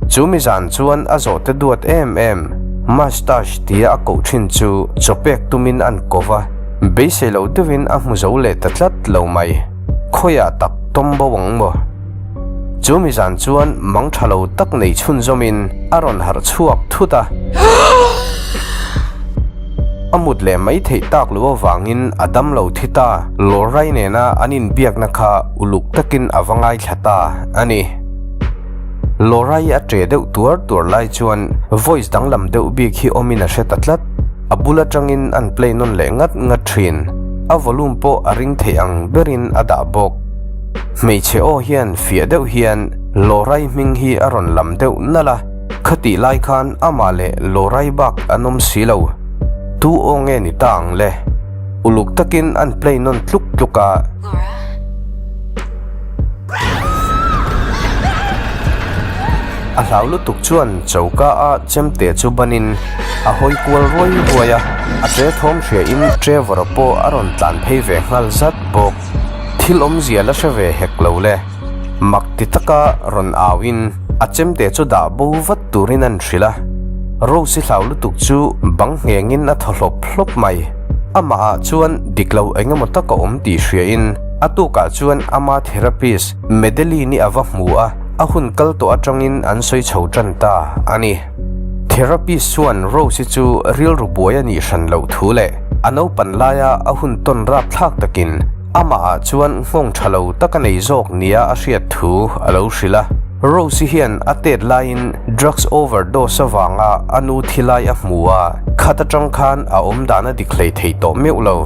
Chu mi zan chuan a zawhte duat em em, mustache tia a koh thin chu chaw pek tumin an ko va, beisei lo deuhin a hmu zo leh ta tlat lo mai. Khawiah tak tawm bo ang maw? Chu mi zan chuan mang tha lo tak nei chhunzawmin a rawn harh chhuak thut a. A mut leh mai theih tak lo avangin a dam lo thi ta, Lawrai nena an inbiakna kha uluk takin a va ngaithla ta a ni. Lawrai a ṭe deuh tuar tuar lai chuan voice danglam deuh bik hi awmin a hre ta tlat. A bul aṭangin an play nawn leh ngat ngat ṭhin. A volume pawh a ring theih ang berin a dah bawk. Hmeichhe aw hian fiah deuh hian Lawrai hming hi a rawn lam deuh nalh a, khatih lai khan amah leh Lawrai bak an awm si lo. Tu aw nge ni ta ang le? Uluk takin an play nawn tluk tluk a. A hlau lutuk chuan choka a chemte chu banin a hawi kual ruai ruai a, a ṭe thawm hria in Trevor-a pawh a rawn tlan phei ve nghal zat bawk. Thil awmzia la hre ve hek lo le. Mak ti taka rawn au in a chemte chu dah bo vat turin an hrilh a. Rose-i hlau lutuk chu bang nghengin a thaw hlawp hlawp mai. Amah ah chuan dik lo eng emaw tak a awm tih hria in a tukah chuan ama therapist Madeline-i a va hmu a, a hun kal tawh atangin an sawi chho tan ta a ni. Therapist chuan Rose-i chu rilru buai a nih hran loh thu leh a naupan laia a hun tawn rapthlak takin amah ah chuan nghawng tha lo tak a nei zawk nia a hriat thu a lo hrilh a. Rose-i hian a tet laiin drugs overdose avanga a nu thi lai a hmu a, khat atang khan a awm dan a dik hlei thei tawh meuh lo.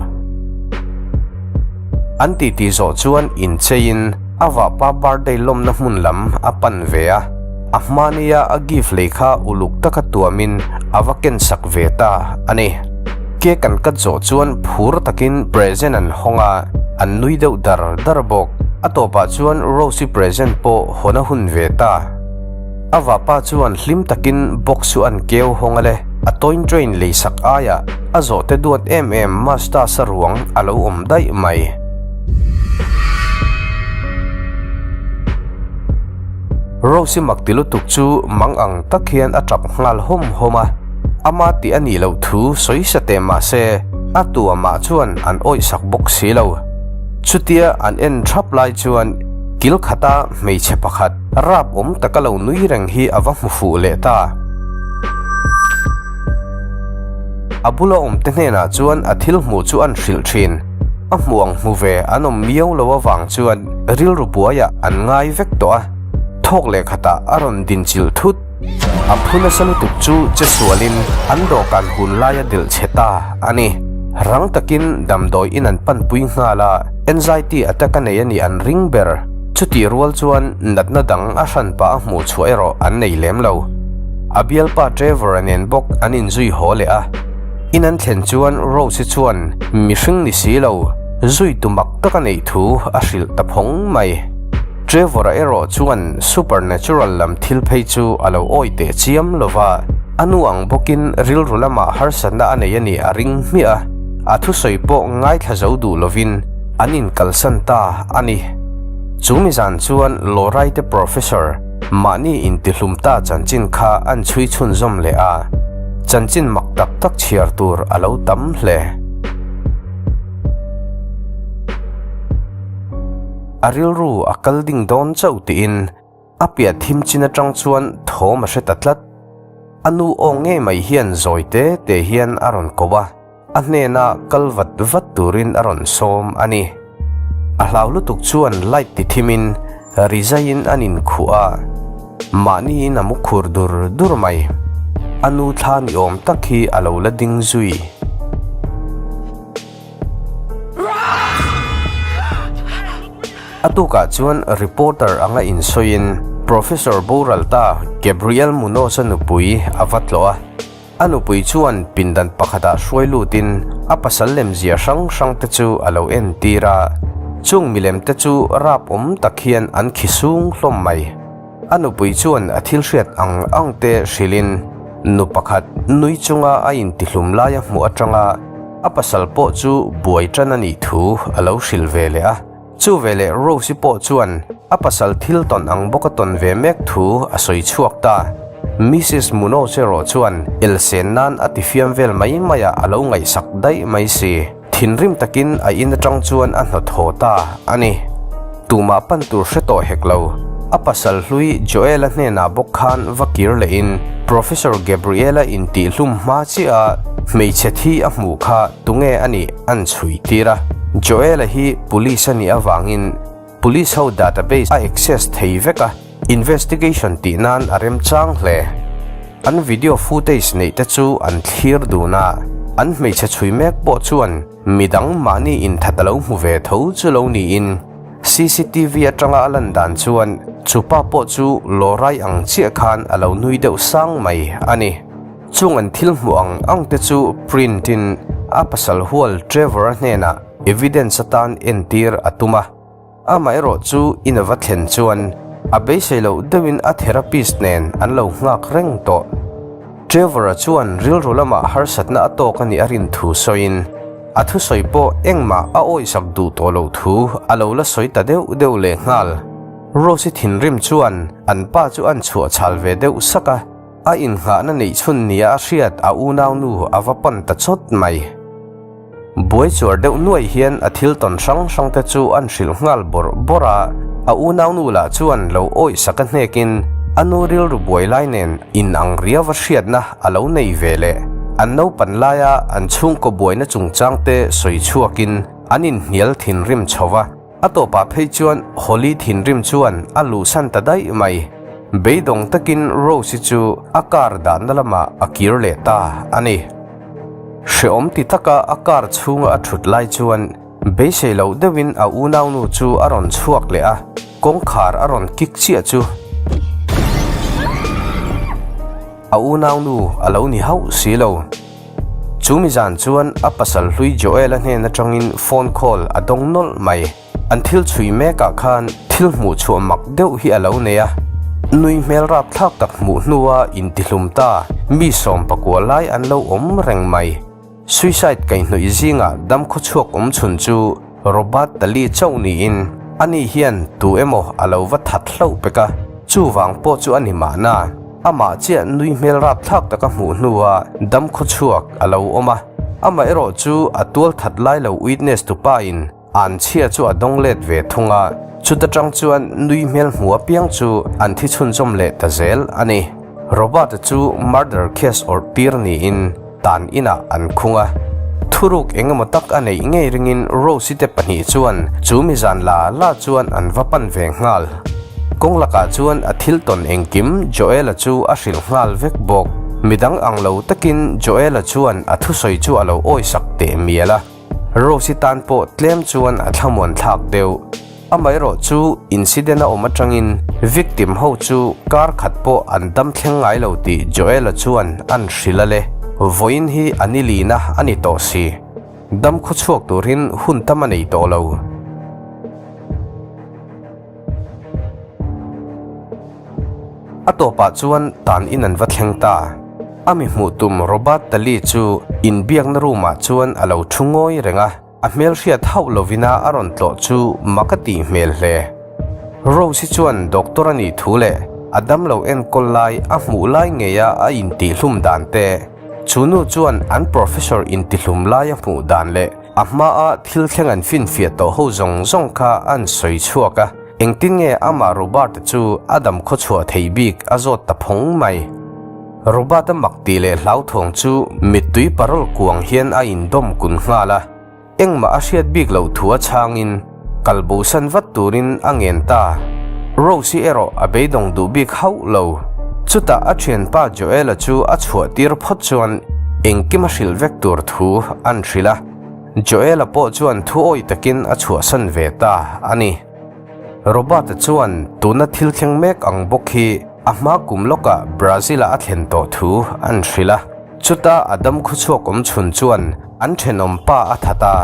An titi zawh chuan incheiin A vahpa birthday lawmna hmun lam a pan ve a, a hmania a gift lei kha uluk taka tuamin a va ken sak ve ta a ni. Cake an cut zawh chuan phur takin present an hawng a, an nui deuh dar dar bawk. A tawpah chuan Rose-i present pawh hawn a hun ve ta. A vahpa chuan hlim takin box chu an keu hawng a le, a toy train lei sak aiah a zawhte duat em em Masters-a ruang a lo awm daih mai. Rose-i mak ti lutuk chu mang ang tak hian a tap nghal hawm hawm a, ama tih a nih loh thu sawi sa teh mah se a tua mah chuan an awih sak bawk si lo. Chutia an en thap lai chuan kil khata hmeichhe pakhat rap awm taka lo nui reng hi a va hmu fuh leh ta. A bula awmte hnenah chuan a thil hmuh chu an hrilh thin. A hmuh ang hmu ve an awm miau lo avang chuan rilru buaiah an ngai vek tawh a, thawk leh khatah a rawn din chilh thut. A phu nasa lutuk chu che sualin an dawhkan hun lai a delh chhe ta a ni. Rang takin damdawi in an panpui nghal a, anxiety attack a nei a nih an ring ber. Chutih rual chuan natna dang a hran pah a hmuh chhuah erawh an nei lem lo. A bialpa Trevor-a nen bawk an inzui haw leh a. In an thlen chuan Rose-i chuan mihring ni si lo, zui tu mak tak a neih thu a hrilh ta phawng mai. Trevor-a erawh chuan supernatural lam thil phei chu a lo awi teh chiam lo va, a nu ang bawkin rilru lamah harsatna a nei a nih a ring hmiah a, a thusawi pawh ngaithla zo duh lovin an inkalsan ta a ni. Chu mizan chuan Lawraite Professor mahni intihlum ta chanchin kha an chhui chhunzawm leh a, chanchin mak tak tak chhiar tur a lo tam hle. A rilru a kal ding dawn chauh tiin a piah thim chin atang chuan thawm a hre ta tlat. A nu aw ngei mai hian zawi te te hian a rawn ko a, a hnena kal vat vat turin a rawn sawm a ni. A hlau lutuk chuan light ti thimin rizaiin an inkhuh a, mahniin a mu khur dur dur mai. A nu thla ni awm tak hi a lo la ding zui. A tukah chuan reporter anga insawiin Professor Boralta Gabriel Munoz-a nupui a va tlawh a. A nupui chuan pindan pakhatah hruai lutin a pasal lemzia hrang hrang te chu a lo entir a. Chung milem te chu rap awm tak hian an khi sung hlawm mai. A nupui chuan a thil hriat ang ang te hrilhin nu pakhat nui chunga a intihlum laia hmuh atanga a pasal pawh chu buai tan a nih thu a lo hrilh ve leh a. Chu veleh Rose-i pawh chuan a pasal thil tawn ang bawka tawn ve mek thu a sawi chhuak ta. Missus Munoz erawh chuan elsen nan a tifiam vel mai mai ah a lo ngaihsak daih mai si. Thinrim takin a in atang chuan a hnawt haw ta a ni. Tumah pan tur hre tawh hek lo. A pasal hlui Joel-a hnenah bawk khan va kir lehin Professor Gabriel-a intihhlum hma chiah a hmeichhe thi a hmuh kha tunge a nih an chhui tir a. Joel-a hi police a nih avangin police ho database a access thei vek a, investigation tih nan a remchang hle. An video footage neih te chu an thlir dun a, an hmeichhe chhui mek pawh chuan midang mahni inthat a lo hmu ve tho chu lo niin CCTV atanga a lan dan chuan chupa pawh chu lawrai ang chiah khan a lo nui deuh sang mai a ni. Chung an thil hmuh ang ang te chu print in a pasal hual Trevor-a hnenah evidence atan entir a tum a. Amaherawh chu in a va thlen chuan a beisei loh deuhin a therapist nen an lo nghak reng tawh. Trevor-a chuan rilru lamah harsatna a tawk a nih a rin thu sawiin a thusawi pawh engmah a awihsak duh tawh loh thu a lo la sawi ta deuh deuh leh nghal. Rose-i thinrim chuan an pa chu an chhuah chhal ve deuh sak a. A inngahna neih chhun nia a hriat a unaunu a va pan ta chawt mai. Buai chuar deuh nuai hian a thil tawn hrang hrang te chu an hrilh nghal bawrh bawrh a, a unaunu lah chuan lo awih sak a hnekin a nu rilru buai lai nen in ang riau a hriatna a lo nei ve leh. An naupan laia an chhungkaw buaina chungchang te sawi chhuakin an inhnial thinrim chho va. A tawpah phei chuan Holly thinrim chuan a luhsan ta daih mai. Beidawng takin Rose-i chu a car dahna lamah a kir leh ta a ni. Hreawm ti taka a car chhunga a thut lai chuan. Beisei loh deuhin a unaunu chu a rawn chhuak leh a, kawngkhar a rawn kik chiah chu a unaunu a lo ni hauh si lo. Chu mi zan chuan a pasal hlui Joel-a hnen atangin phone call a dawng nawlh mai. An thil chhui mekah khan thil hmuh chhuah mak deuh hi a lo nei a, nui hmel rapthlak tak hmuh hnua intihlum ta mi 19 lai an lo awm reng mai. Suicide kaihhnawih zingah dam khawchhuak awm chhun chu Robert Tali chauh niin ani hian tu emaw a lo va that hlauh pek a, chuvang pawh chu a ni mahna, amah chiah nui hmel rapthlak taka hmuh hnua dam khawchhuak a lo awm a, amaherawh chu a tual that lai lo witness tupa in An chhia chu a dawng let ve thung a, chuta tang chuan nui hmel hmu apiang chu an thi chhunzawm leh ta zel a ni. Robert-a chu murder case awrh tir niin tan inah an khung a. Thuruk eng emaw tak a neih ngei ringin Rose-i te pahnih chuan chu mi zan la la chuan an va pan ve nghal. Kawng lakah chuan a thil tawn engkim Joel-a chu a hrilh nghal vek bawk. Midang ang lo takin Joel-a chuan a thusawi chu a lo awisak teh mial a. Rose-i tan pawh tlem chuan a thlamuan thlak deuh. Amaherawh chu incident a awm atangin victim ho chu kar khat pawh an dam thleng ngai lo tih Joel-a chuan an hrilh a le. Vawiin hi a ni lina a ni tawh si. Dam khawchhuak turin hun tam a nei tawh lo. A tawpah chuan tan in an va thleng ta. A mi hmuh tum Robert Tali chu inbiakna room ah chuan a lo thu ngawi reng a, a hmelhriat hauh lovina a rawn tlawh chu mak a tih hmel hle. Rose-i chuan doctor a nih thu leh a damlo enkawl lai a hmuh lai ngeia a intihlum dan te, chu nu chuan an professor intihlum lai a hmuh dan leh A hmaa thil thleng an finfiah tawh ho zawng zawng kha an sawi chhuak a, engtin nge amah Robert-a chu a dam khawchhuah thei bik a zawt ta phawng mai. Robert-a mak tih leh hlauthawng chu mittui parol kuang hian a indawm kun nghal a, engmah a hriat bik loh thu a chhangin kal bosan vat turin a ngen ta. Rose-i erawh a beidawng duh bik hauh lo. Chutah a thianpa Joel-a chu a chhuah tir phawt chuan engkim a hrilh vek tur thu an hrilh a. Joel-a pawh chuan thu awih takin a chhuahsan ve ta a ni. Robert-a chuan tuna thil thleng mek ang bawk hi a hma kum lawkah Brazil-ah a thlen tawh thu an hrilh a. Chuta a dam khawchhuak awm chhun chuan an thenawm pa a that a,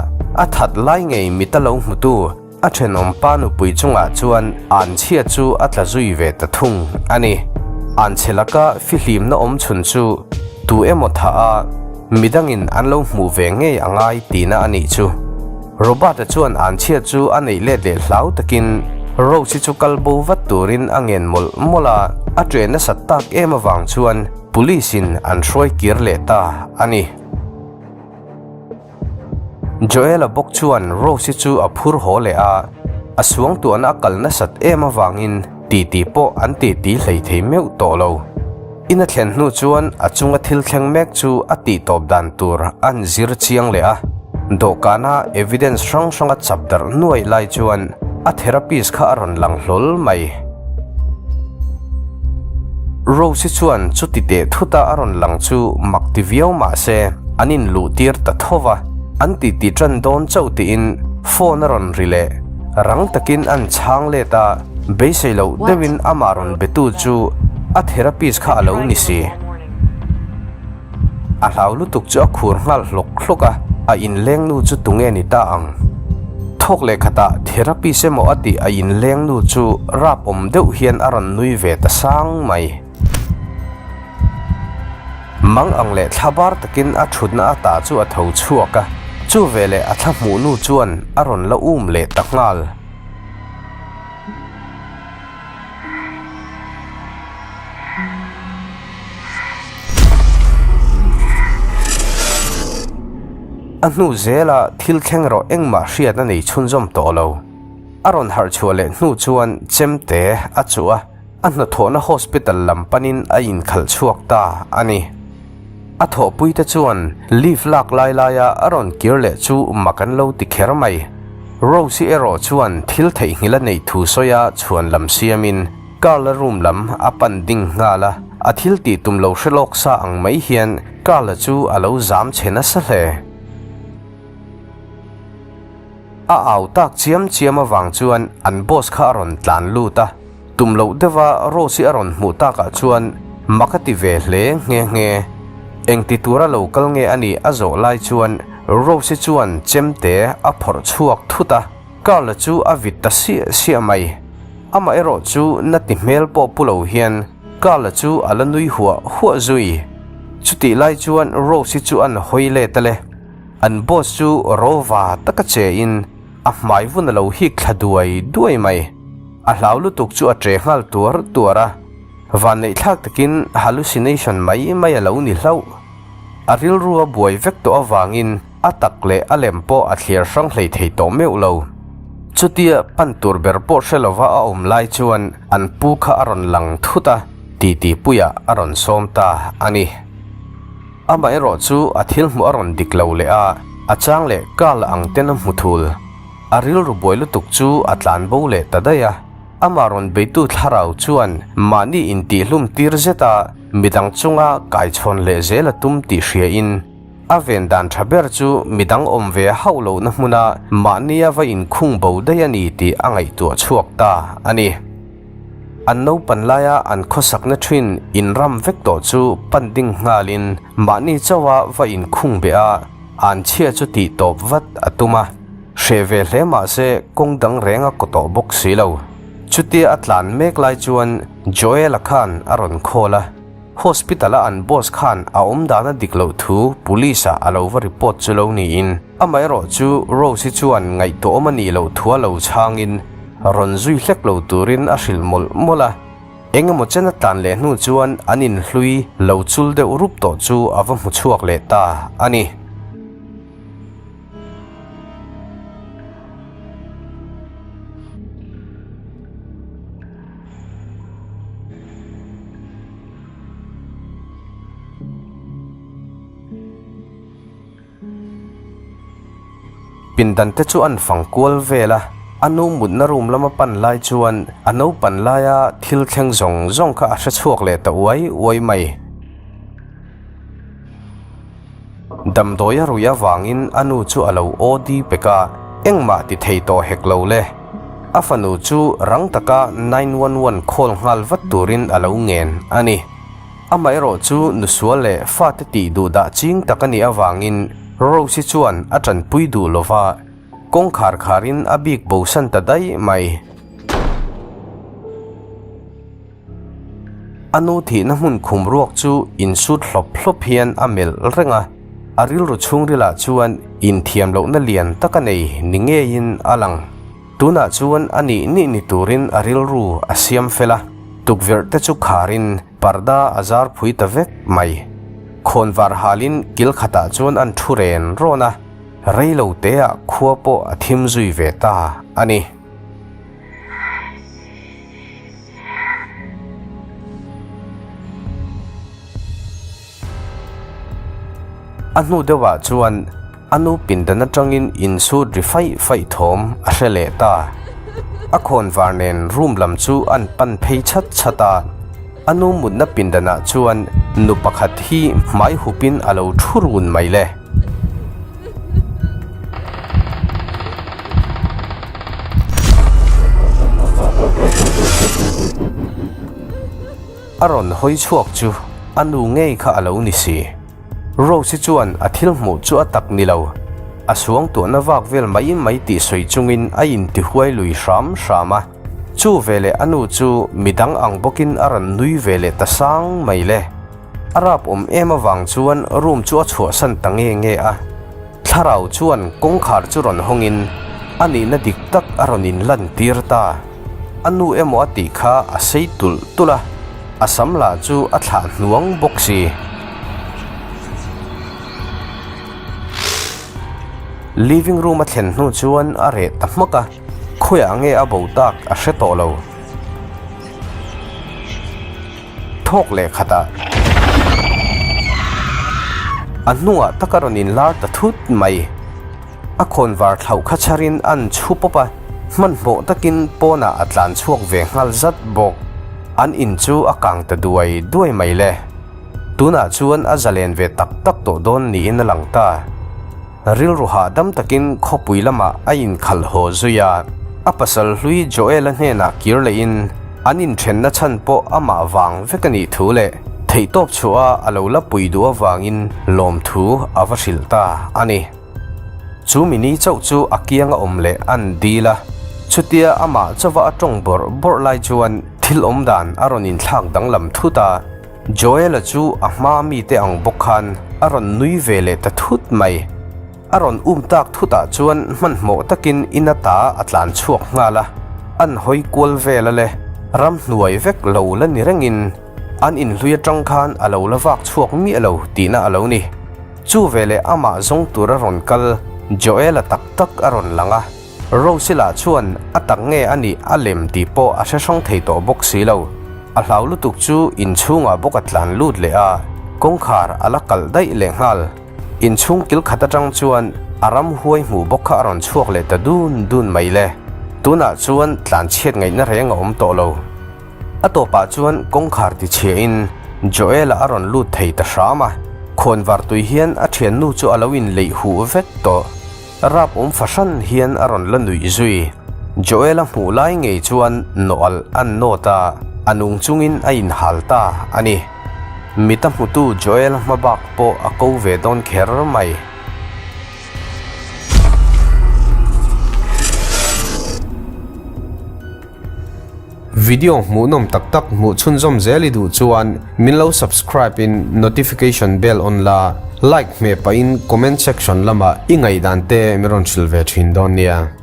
a that lai ngei mit a lo hmutu a thenawm pa nupui chungah chuan anchhia chu a tla zui ve ta thung a ni. Anchhe laka fihlimna awm chhun chu tu emaw thah a, midangin an lo hmuh ve ngei a ngai tihna a nih chu. Robert-a chuan anchhia chu a neih let leh hlau takin Rose-i chu kal bo vat turin a ngen mawlh mawlh a, a ṭe nasat tak em avang chuan Police-in an hruai kir leh ta a ni. Joel-a bawk chuan Rose-i chu a phur haw leh a, a suangtuahna a kal nasat em avangin titi pawh an titi hlei thei meuh tawh lo. In a thlen hnu chuan a chunga thil thleng mek chu a tihtawp dan tur an zir chiang leh a, dawhkana evidence hrang hranga chap darh nuaih lai chuan a therapist kha a rawn lang hlawl mai. Rose-i chuan chuti teh thuta a rawn lang chu mak ti viau mah se an inluh tir ta tho va, an titi tan dawn chauh tiin phone a rawn ri leh. Rang takin an chhang let a, beisei loh deuhin amah rawn betu chu a therapist kha a lo ni si. A hlau lutuk chu a khur nghal hlawk hlawk a, a inleng nu chu tunge ni ta ang? Thawk leh khatah therapist emaw a tih a inleng nu chu rap awm deuh hian a rawn nui ve ta sang mai. Mang ang leh thla bar takin a thutna ata chu a tho chhuak a, chu veleh a thla hmuh nu chuan a rawn la um leh ta nghal. A hnu zela thil thleng erawh engmah hriat a nei chhunzawm tawh lo. A rawn harh chhuah leh hnu chuan chemte a chuh a, a hnathawhna hospital lam panin a inkhalh chhuak ta a ni. A thawhpuite chuan leave lak lai laia a rawn kir leh chu mak an lo ti kher mai. Rose-i erawh chuan thil theihnghilh a neih thu sawia chhuan lam siamin Carl-a room lam a pan ding nghal a, a thil tih tum lo hre lawk sa ang mai hian Carl-a chu a lo zam che nasa hle. A au tak chiam chiam avang chuan an boss kha a rawn tlan lut a, tum loh deuha Rose-i a rawn hmuh takah chuan mak a ti ve hle nghe nghe. Engti tura lo kal nge a nih a zawh lai chuan Rose-i chuan chemte a phawrh chhuak thut a, Carl-a chu a vit ta siah siah mai. Amaherawh chu na ti hmel pawh pu lo hian Carl-a chu a la nui huah huah zui. Chutih lai chuan Rose-i chu an hawi let a le. An boss chu rawva taka che in a hmai vun a lo hik thla duai duai mai. A hlau lutuk chu a che nghal tuar tuar a, vanneih thlak takin hallucination mai mai a lo ni hlauh. A rilru a buai vek tawh avangin a tak leh a lem pawh a thliar hrang hlei thei tawh meuh lo. Chutia pan tur ber pawh hre lova a awm lai chuan an pu kha a rawn lang thut a, titi puiah a rawn sawm ta a ni. Amaherawh chu a thil hmuh a rawn dik lo leh a, a chang leh Carl ang ten a hmu thul. A rilru buai lutuk chu a tlan bo leh ta daih a. Amah rawn beitu thlarau chuan mahni intihhlum tir zet a, midang chunga kaichhawn leh zel a tum tih hriain, a ven dan tha ber chu midang awm ve hauh lohna hmuna mahnia va inkhung bo daih a ni tih a ngaihtuah chhuak ta a ni. An naupan laia an khawsakna thin inram vek tawh chu pan ding nghalin mahni chauha va inkhung beh a, an chhia chu tih tawp vat a tum a. Hreh ve hle mah se kawng dang reng a kaw tawh bawk si lo. Chutia a tlan mek lai chuan Joel-a khan a rawn call a, Hospital-a an boss khan a awm dan a dik loh thu police-ah a lo va report chu lo niin. Amaherawh chu Rose-i chuan ngaihtuahawm a nih loh thu a lo chhangin rawn zui hlek lo turin a hrilh mawlh mawlh a. Eng emaw chen a tlan leh hnu chuan an inhlui lo chul deuh rup tawh chu a va hmu chhuak leh ta a ni. Pindan te chu an fang kual vel a, a nu mutna room lama pan lai chuan a naupan laia thil thleng zawng zawng kha a hre chhuak leh ta uai uai mai. Damdawi a ruih avangin a nu chu a lo OD pek a, engmah ti thei tawh hek lo le. A fanu chu rang taka 911 call nghal vat turin a lo ngen a ni. Amaherawh chu nusual leh fate tih duh dah ching tak a nih avangin Rose-i chuan a tanpui duh lo va, kawngkhar kharin a bik bosan ta daih mai. A nu thihna hmun khum ruak chu insut hlawp hlawp hian a melh reng a, a rilru chhungrilah chuan inthiam lohna lian tak a nei ni ngeiin a lang. Tunah chuan a nih nih ni turin a rilru a siam fel a, tukverh te chu kharin parda a zar phui ta vek mai. Khawnvar halin kil khatah chuan an thu ren rawn a, reilo teah khua pawh a thim zui ve ta a ni. A hnu deuhah chuan a nu pindan atangin insut ri faih faih thawm a hre leh ta. A khawnvar nen room lam chu an pan phei chhat chhat a. A nu mutna pindanah chuan nu pakhat hi hmai hupin a lo thu run mai le. A rawn hawi chhuak chu a nu ngei kha a lo ni si. Rose-i chuan a thil hmuh chu a tak ni lo. A suangtuahna vak vel mai mai tih sawi chungin a intihuai lui hram hram a. Chu veleh a nu chu midang ang bawkin a rawn nui ve leh ta sang mai le. A rap awm em avang chuan room chu a chhuahsan ta nge nge a. Thlarau chuan kawngkhar chu rawn hawngin a nihna dik tak a rawn inlan tir ta. A nu emaw a tih kha a sei tulh tulh a, a sam lah chu a thlah hnuang bawk si. Living room a thlen hnu chuan a reh ta hmak a, khawiah nge a bo tak a hre tawh lo. Thawk leh khatah a hnungah tak a rawn inlar ta thut mai. A khawnvar thlauh kha chharin an chhu pawp a, hmanhmawh takin pawnah a tlan chhuak ve nghal zat bawk. An in chu a kang ta duai duai mai le. Tunah chuan a zalen ve tak tak tawh dawn niin a lang ta. Rilru hahdam takin khawpui lamah a inkhalh haw zui a, a pasal hlui Joel-a hnenah kir lehin an inthenna chhan pawh amah vang vek a nih thu leh theihtawp chhuah a lo la pui duh avangin lawmthu a va hrilh ta a ni. Chu mini chauh chu a kianga awm leh an dil a, chutia amah chauva a tawng bawrh bawrh lai chuan thil awmdan a rawn inthlak danglam thut a. Joel-a chu a hma mite ang bawk khan a rawn nui ve leh ta thut mai. A rawn um tak thutah chuan hmanhmawh takin in ata a tlan chhuak nghal a, an hawi kual vel a le, ramhnuai vek lo la ni rengin an inhlui atang khan a lo la vak chhuak miah lo tihna a lo ni. Chu veleh amah zawng tur a rawn kal Joel-a tak tak a rawn lang a. Rose lah chuan a tak nge a nih a lem tih pawh a hre hrang thei tawh bawk si lo. A hlau lutuk chu inchhungah bawk a tlan lut leh a, kawngkhar a la kalh daih leh nghal. Inchhung kil khat atang chuan a ramhuai hmuh bawk kha a rawn chhuak leh ta dun dun mai le. Tunah chuan tlan chhiat ngaihna reng a awm tawh lo. A tawpah chuan kawngkhar ti chhiahin Joel-a a rawn lut thei ta hram a, khawnvar tui hian a thiannu chu a lo inleih huh vek tawh. Rap awm fahran hian a rawn la nuih zui. Joel-a hmuh lai ngei chuan nawh alh an nawt a, a nung chungin a inhal ta a ni. Mita hmutu Joel-a hma bak pawh a ko ve dawn kher mai. Video hmuhnawm tak tak hmuh chhunzawm zel i duh chuan min lo subscribe in notification bell on la, like hmeh pahin comment section lamah i ngaihdan te min rawn hrilh ve thin dawn nia.